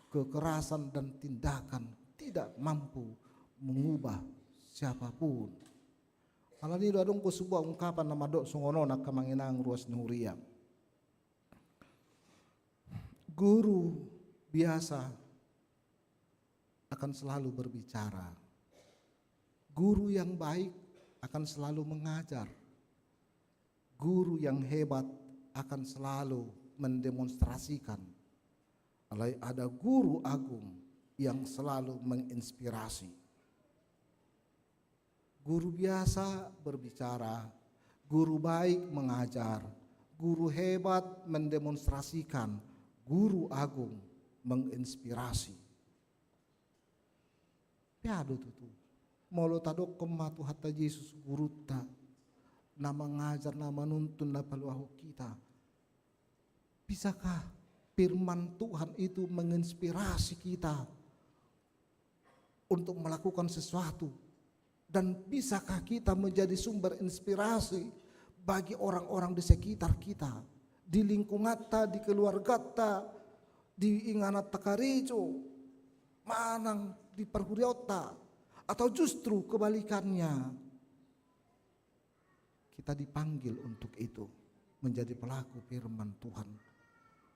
Kekerasan dan tindakan tidak mampu mengubah siapapun. Alani do adong do sebuah ungkapan na mandok songon on angka amang inang ruas ni huria. Guru biasa akan selalu berbicara. Guru yang baik akan selalu mengajar. Guru yang hebat akan selalu mendemonstrasikan. Alai ada guru agung yang selalu menginspirasi. Guru biasa berbicara, guru baik mengajar, guru hebat mendemonstrasikan, guru agung menginspirasi. Pe aha do tutu? Molo tadokkon ma Tuhanta Jesus gurunta, na mangajar, na manuntun, na paluahon hita. Bisakah firman Tuhan itu menginspirasi kita untuk melakukan sesuatu? Dan bisakah kita menjadi sumber inspirasi bagi orang-orang di sekitar kita, di lingkunganta, di keluarganta, di ingananta karejo, manang di parhuriaonta, atau justru kebalikannya? Kita dipanggil untuk itu, menjadi pelaku firman Tuhan.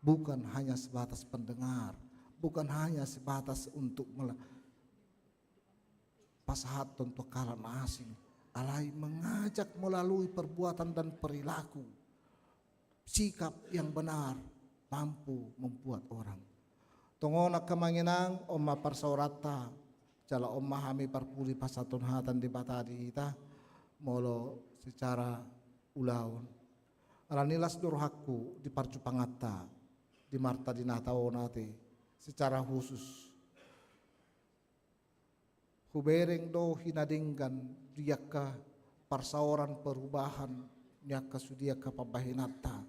Bukan hanya sebatas pendengar, bukan hanya sebatas untuk mela-, pasahathon tu halak na asing, alai mengajak melalui perbuatan dan perilaku. Sikap yang benar mampu membuat orang. Tongon angka amang inang, on ma parsaoranta, jala on ma hami parpudi pasahathon hata ni Debata di hita, molo secara ulaon. Alani las do rohangku di parjupanganta, di Marta Dinata on ate, secara khusus. Hubereng do hita na denggan di angka parsaoran perubahan ni angka sude angka pambahenanta.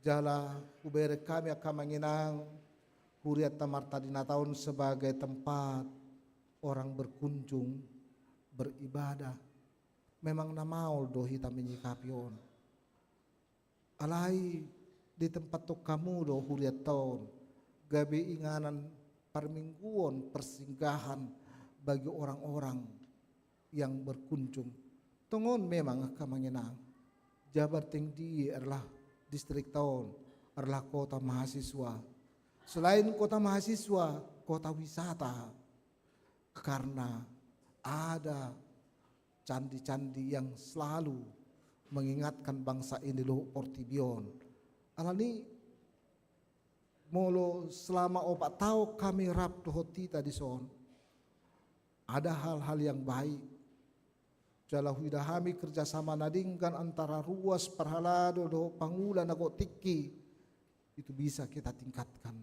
Jala hubereng hami angka amang inang, hurianta martadinata on sebagai tempat orang berkunjung, beribadah. Memang na maol do hita menyikapi on. Alai ditempatkan hamu do hurianta on gabe inganan parmingguon, persinggahan bagi orang-orang yang berkunjung. Tongon memang angka amang inang, Jabar Tinggi adalah distrikta on, adalah kota mahasiswa. Selain kota mahasiswa, kota wisata. Karena ada candi-candi yang selalu mengingatkan bangsa ini dohot portibi on. Alani molo selama opat taon hami rap dohot hita dison, ada hal-hal yang baik. Jala huida hami kerjasama na denggan antara ruas parhalado dohot pangula na gok tingki, itu bisa kita tingkatkan.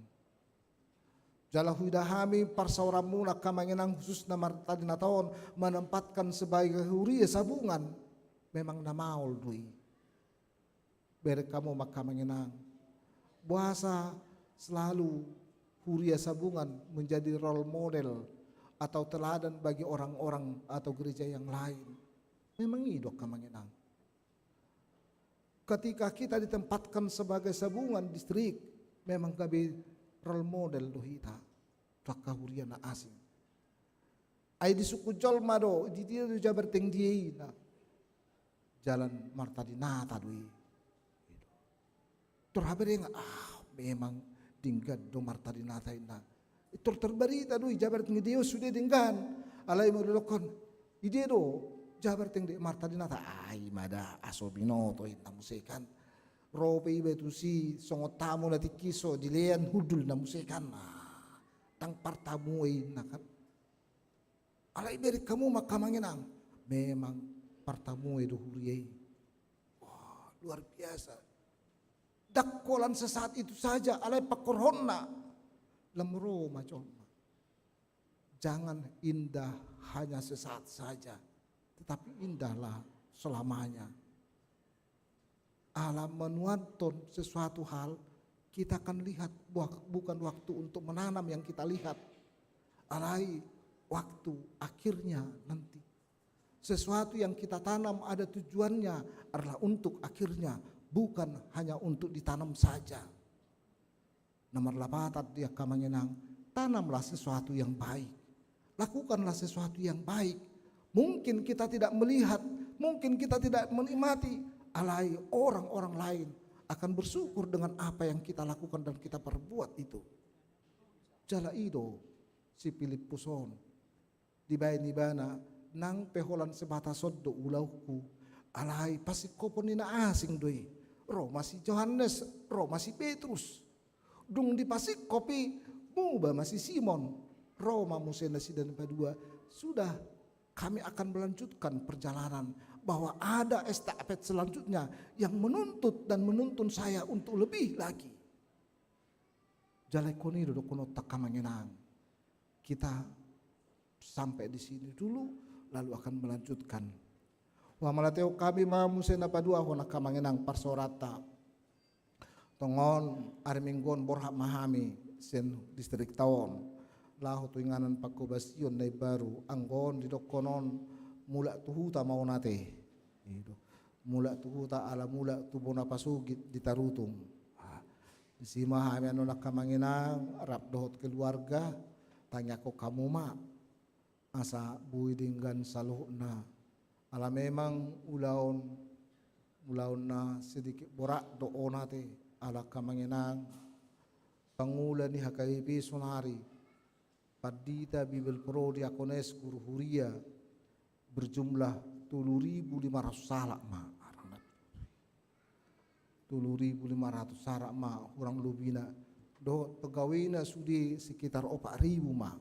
Jala huida hami parsaoranmuna angka amang inang khususna martadinata on menempatkan sebagai huria sabungan, memang na maol do i. Bereng hamu ma angka amang inang, boasa selalu huria sabungan menjadi role model atau teladan bagi orang-orang atau gereja yang lain. Memang i do angka amang inang. Ketika kita ditempatkan sebagai sabungan distrik, memang gabe role model do hita tu angka huria na asing. Ai disungkun jolma do, di dia do Jabar Tinggi i, na jala martadinata do i. Tor habereng, ah, memang denggan do martadinata inna. Tor terbarita do i Jabar Tinggi i, sude denggan. Alai molo didokkon, i dia do Jabar Tinggi i martadinata, ai ma da aso binoto inna muse kan. Ro pe iba tusi songon tamu na tingki so dilean hundul na muse kan. Ah, ndang partamue inna kan. Alai bereng hamu ma angka amang inang, memang partamue do huria i. Wah, luar biasa. Ndang holan sesaat itu saja, alai pangkorhonna lam ro ma jolma. Jangan indah hanya sesaat saja, tetapi indahlah selamanya. Ala menuanton sesuatu hal, kita akan lihat, buak-, bukan waktu untuk menanam yang kita lihat, alai waktu akhirnya nanti. Sesuatu yang kita tanam ada tujuannya adalah untuk akhirnya, bukan hanya untuk ditanam saja. Na marlapatan di angka amang inang, tanamlah sesuatu yang baik. Lakukanlah sesuatu yang baik. Mungkin kita tidak melihat, mungkin kita tidak menikmati, alai orang-orang lain akan bersyukur dengan apa yang kita lakukan dan kita perbuat itu. Jala i do si Pilippus on. Dibaen ibana, nang pe holan sebatas on do ulaonku, alai pasingkopon ni na asing do i. Ro ma si Johannes, ro ma si Petrus. Dung dipasingkop i, muba ma si Simon. Ro ma muse nasida na padua, sudah, kami akan melanjutkan perjalanan, bahwa ada estafet selanjutnya yang menuntut dan menuntun saya untuk lebih lagi. Jala ingkon i do dohononta angka amang inang. Kita sampai di sini dulu, lalu akan melanjutkan. Wah, mauliate hami ma muse na paduahon angka amang inang parsaoranta. Tongon ari Minggu on borhat ma hami sian distrikta on laho tu inganan pangkobasion na imbaru, anggo on didokkon on mulak tu huta ma on ate. I do. Mulak tu huta ala mulak tu bona pasogit di Tarutung. Ah, disi ma hami annon angka amang inang rap dohot keluarga, tangiangkon hamu ma asa boi denggan saluhutna. Ala memang ulaon, ulaonna sedikit borat do on ate, ala angka amang inang pangula ni H K B P saonari, pandita, bibelprodi, diakones, guru huria, berjumlah tolu ribu lima ratus halak ma. Tolu ribu lima ratus halak ma hurang lobina. Dohot pegawena sude sekitar opat ribu ma.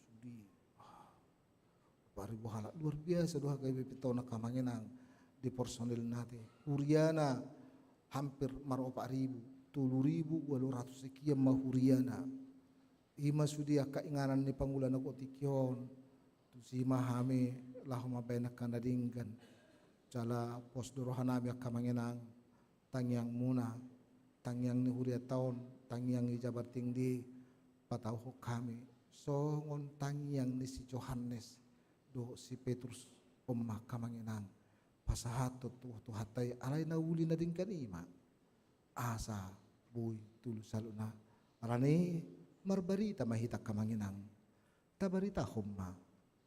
Sude. Opat ribu halak, luar biasa do H K B P on angka amang inang di personilna ate. Huriana hampir maropat ribu, tolu ribu ualu ratus sekian ma huriana. I ma sude angka inganan ni pangula na gok tingki on. Tu Tusi ma hami laho mambahen angka na denggan. Jala pos do rohanami angka amang inang, tangiangmuna, tangiang ni hurianta on, tangiang ni Jabar Tinggi, patauhon hami songon tangiang ni si Johannes dohot si Petrus on ma angka amang inang. Pasahathon tu Tuhanta i, alai na uli na denggan i ma, asa boi tulus saluhutna. Alani i marbarita ma hita angka amang inang. Tabaritahon ma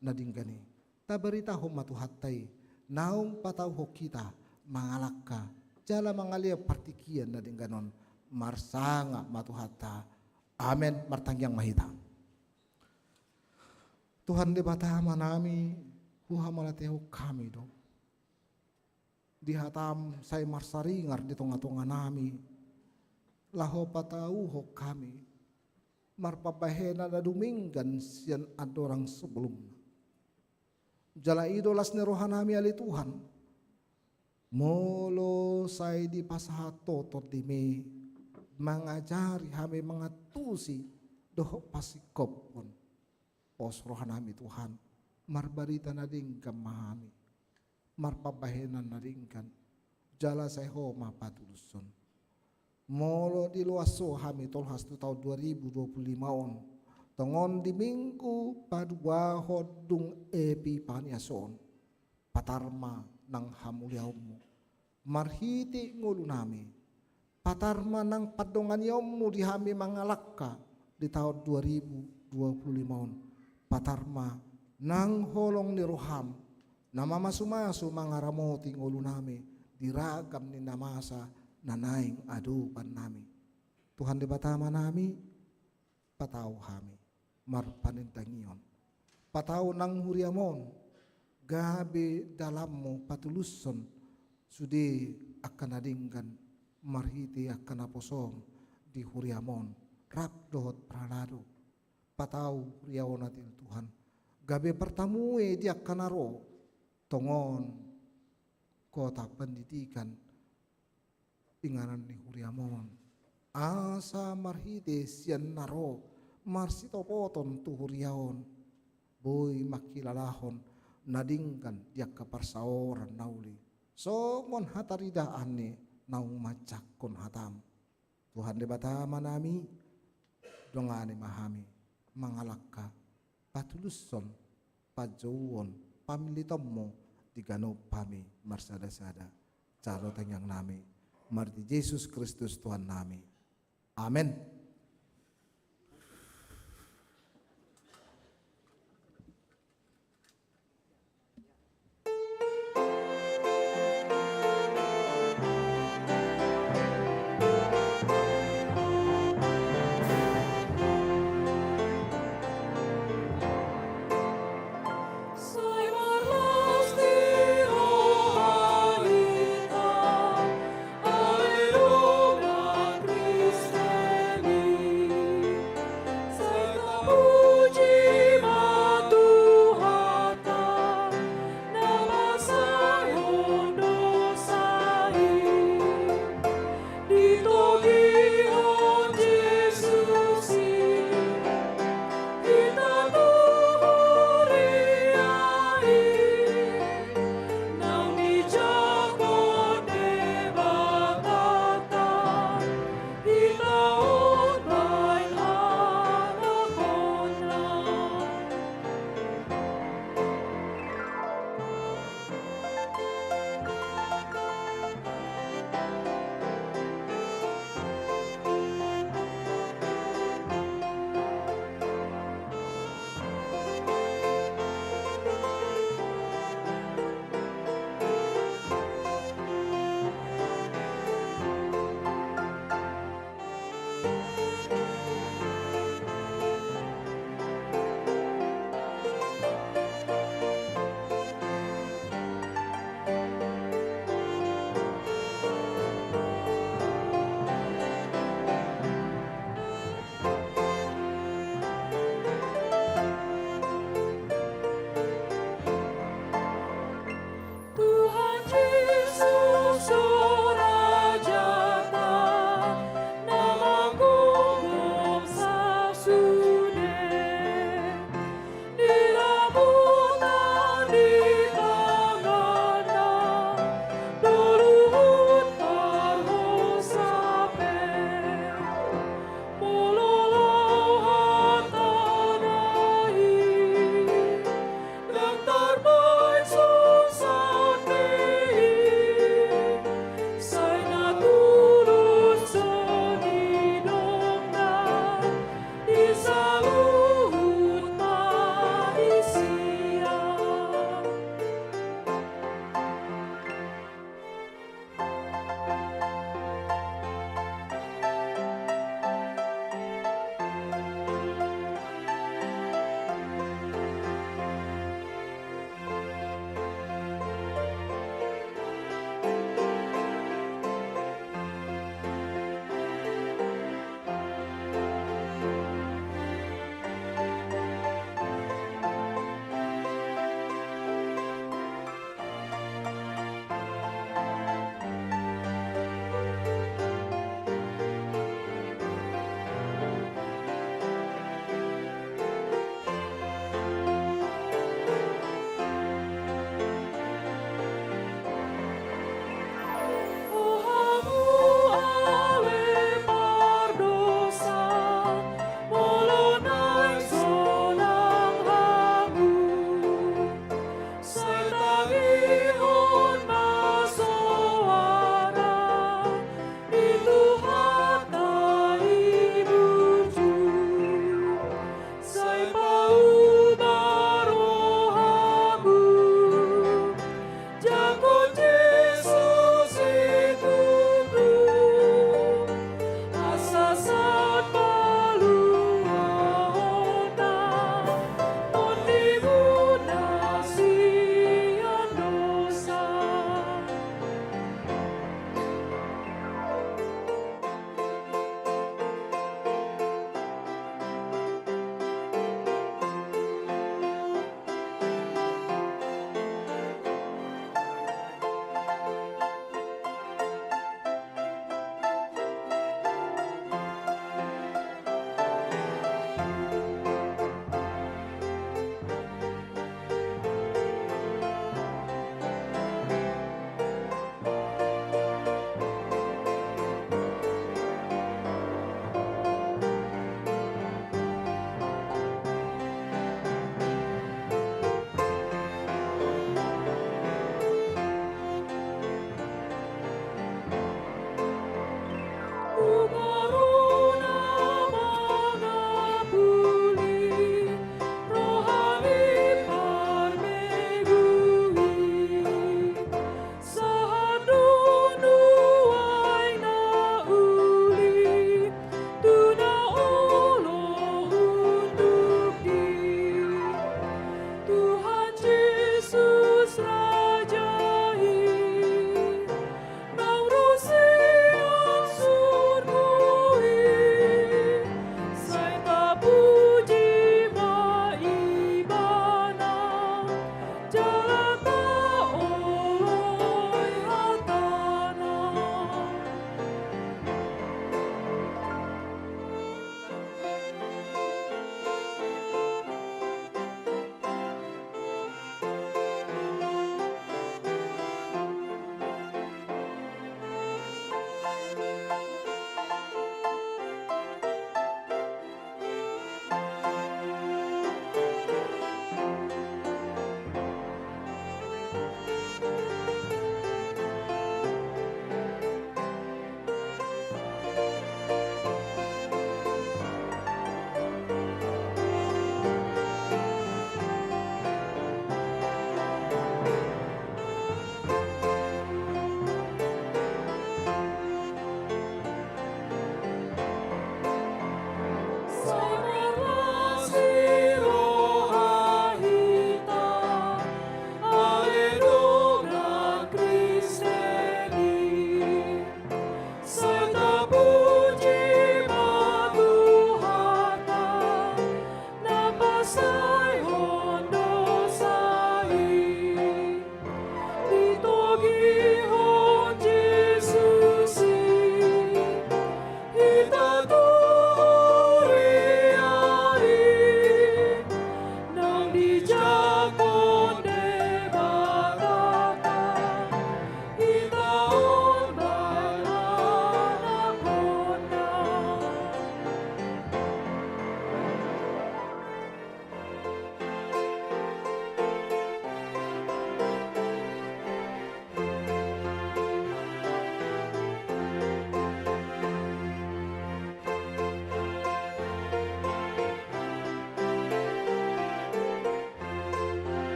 na denggan i. Tabaritahon ma Tuhanta i, naung patauhon hita mangalangka jala mangalehon partingkian na denggan on. Marsangap ma Tuhanta. Amen. Martangiang ma hita. Tuhan Debata Amanami, huhamauliatehon hami do di hataM sai marsaringar di tongatonganami, laho patauhon hami marpambahenan na dumenggan sian andorang sebelumna. Jala i do las ni rohanami ale Tuhan, molo sai dipasahat Ho TondiM i mangajari hami, mangantusi dohot pasingkophon. Pos rohanami Tuhan, marbarita na denggan ma hami, marpambahenan na denggan, jala sai Ho ma patulushon. Molo diloas Ho hami tolhas tu taon dua ribu dua puluh lima on, tongon di Minggu paduahon dung Epipanias on, patar ma nang hamuliaonMu marhite ngolunami. Patar ma nang pandonganianMu di hami mangalangka di taon dua ribu dua puluh lima on. Patar ma nang holong ni rohaM na mamasumasu mangaramoti ngolunami di ragam ni na masa na naeng adopannami. Tuhan Debata Amanami, patau hami marpanindangion. Patau nang huriaM on, gabe dalanMu patulushon sude angka na denggan marhite angka naposoM di huriaM on rap dohot parhalado. Patau huria on ale Tuhan, gabe partamue di angka na ro, tongon kota pendidikan, inganan ni huriaM on, asa marhite sian na ro marsitopoton tu huria on, boi mangkilalahon na denggan di angka parsaoran na uli, songon hataridaan ni naung manjangkon hataM. Tuhan Debata Amanami, dongani ma hami mangalangka patulushon, panjouon, pamilitonMu di ganup hami marsadasada. Jalo tangiangnami marhite Jesus Kristus Tuhannami. Amen.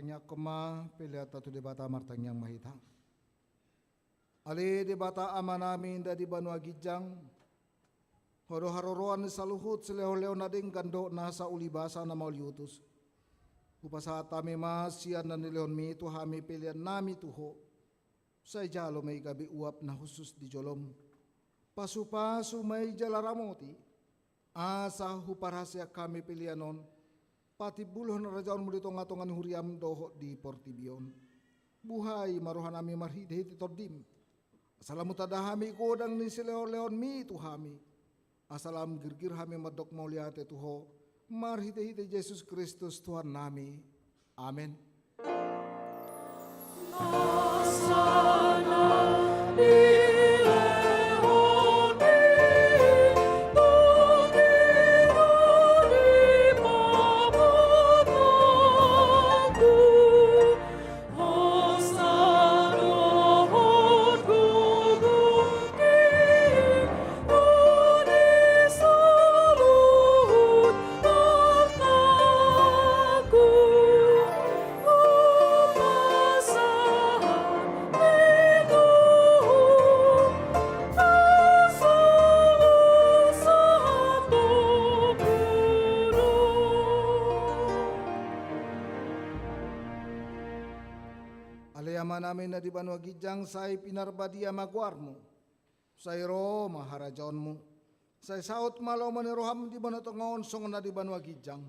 Tangiangkon ma peleanta tu Debata. Martangiang ma hita. Ale Debata Amanami na di banua ginjang, Ho do haroroan ni saluhut silehonlehon na denggan dohot nasa ulibasa na mauliutus. Hupasahat hami ma sian na nilehonmi tu hami peleannami tu Ho. Sai jalo ma i gabe uap na hushus di jolom. Pasupasu ma i jala ramoti, asa huparhaseang hami pelean on patimbulhon harajaonmu di tongatonga ni huriam dohot di portibi on. Buhai ma rohanami marhitehite Tondim, asa lam hutanda hami godang ni silehonlehonmi tu hami, asa lam girgir hami mandok mauliate tu Ho, marhitehite Jesus Kristus Tuhannami. Amen. Ale Amanami na di banua ginjang, sai pinarbadia ma goarmu. Sai ro ma harajaonmu. Sai saut ma lomo ni roham di banua tonga on songon na di banua ginjang.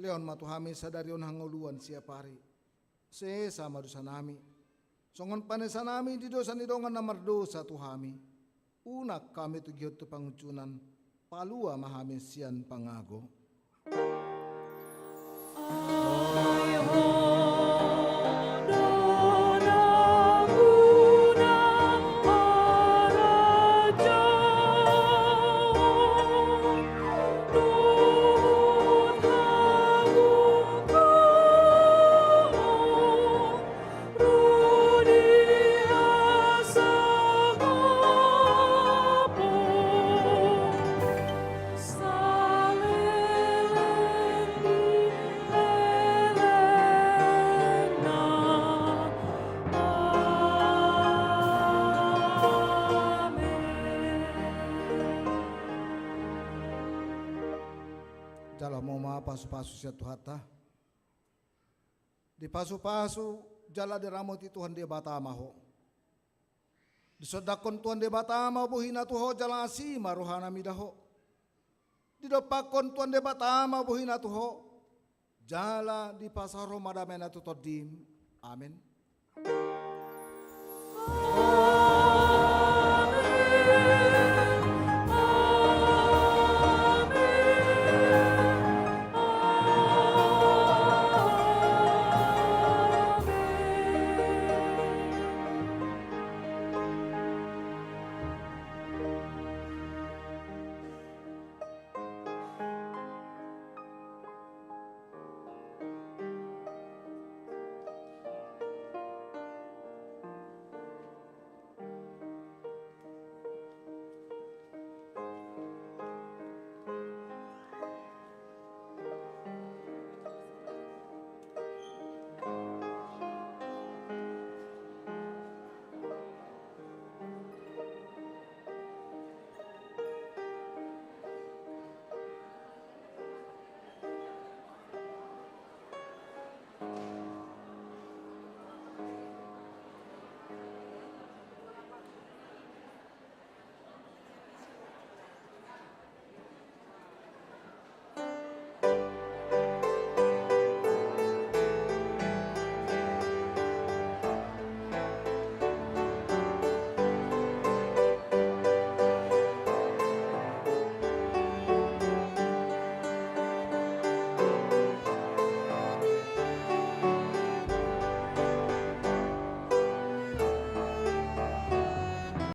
Lehon ma tu hami sadari on hangoluan siapari. Sesa ma dosanami, songon panesanami di dosa ni dongan na mardosa tu hami. Unang hami togihon tu pangunjunan, palua ma hami sian pangago. Jalo hamu ma pasupasu sian Tuhanta. Dipasupasu jala diramoti Tuhan Debata ma ho. Disondangkon Tuhan Debata ma bohina tu ho jala asi ma rohana mida ho. Didompakkon Tuhan Debata ma bohina tu ho jala dipasaor ma damena tu tondim. Amen.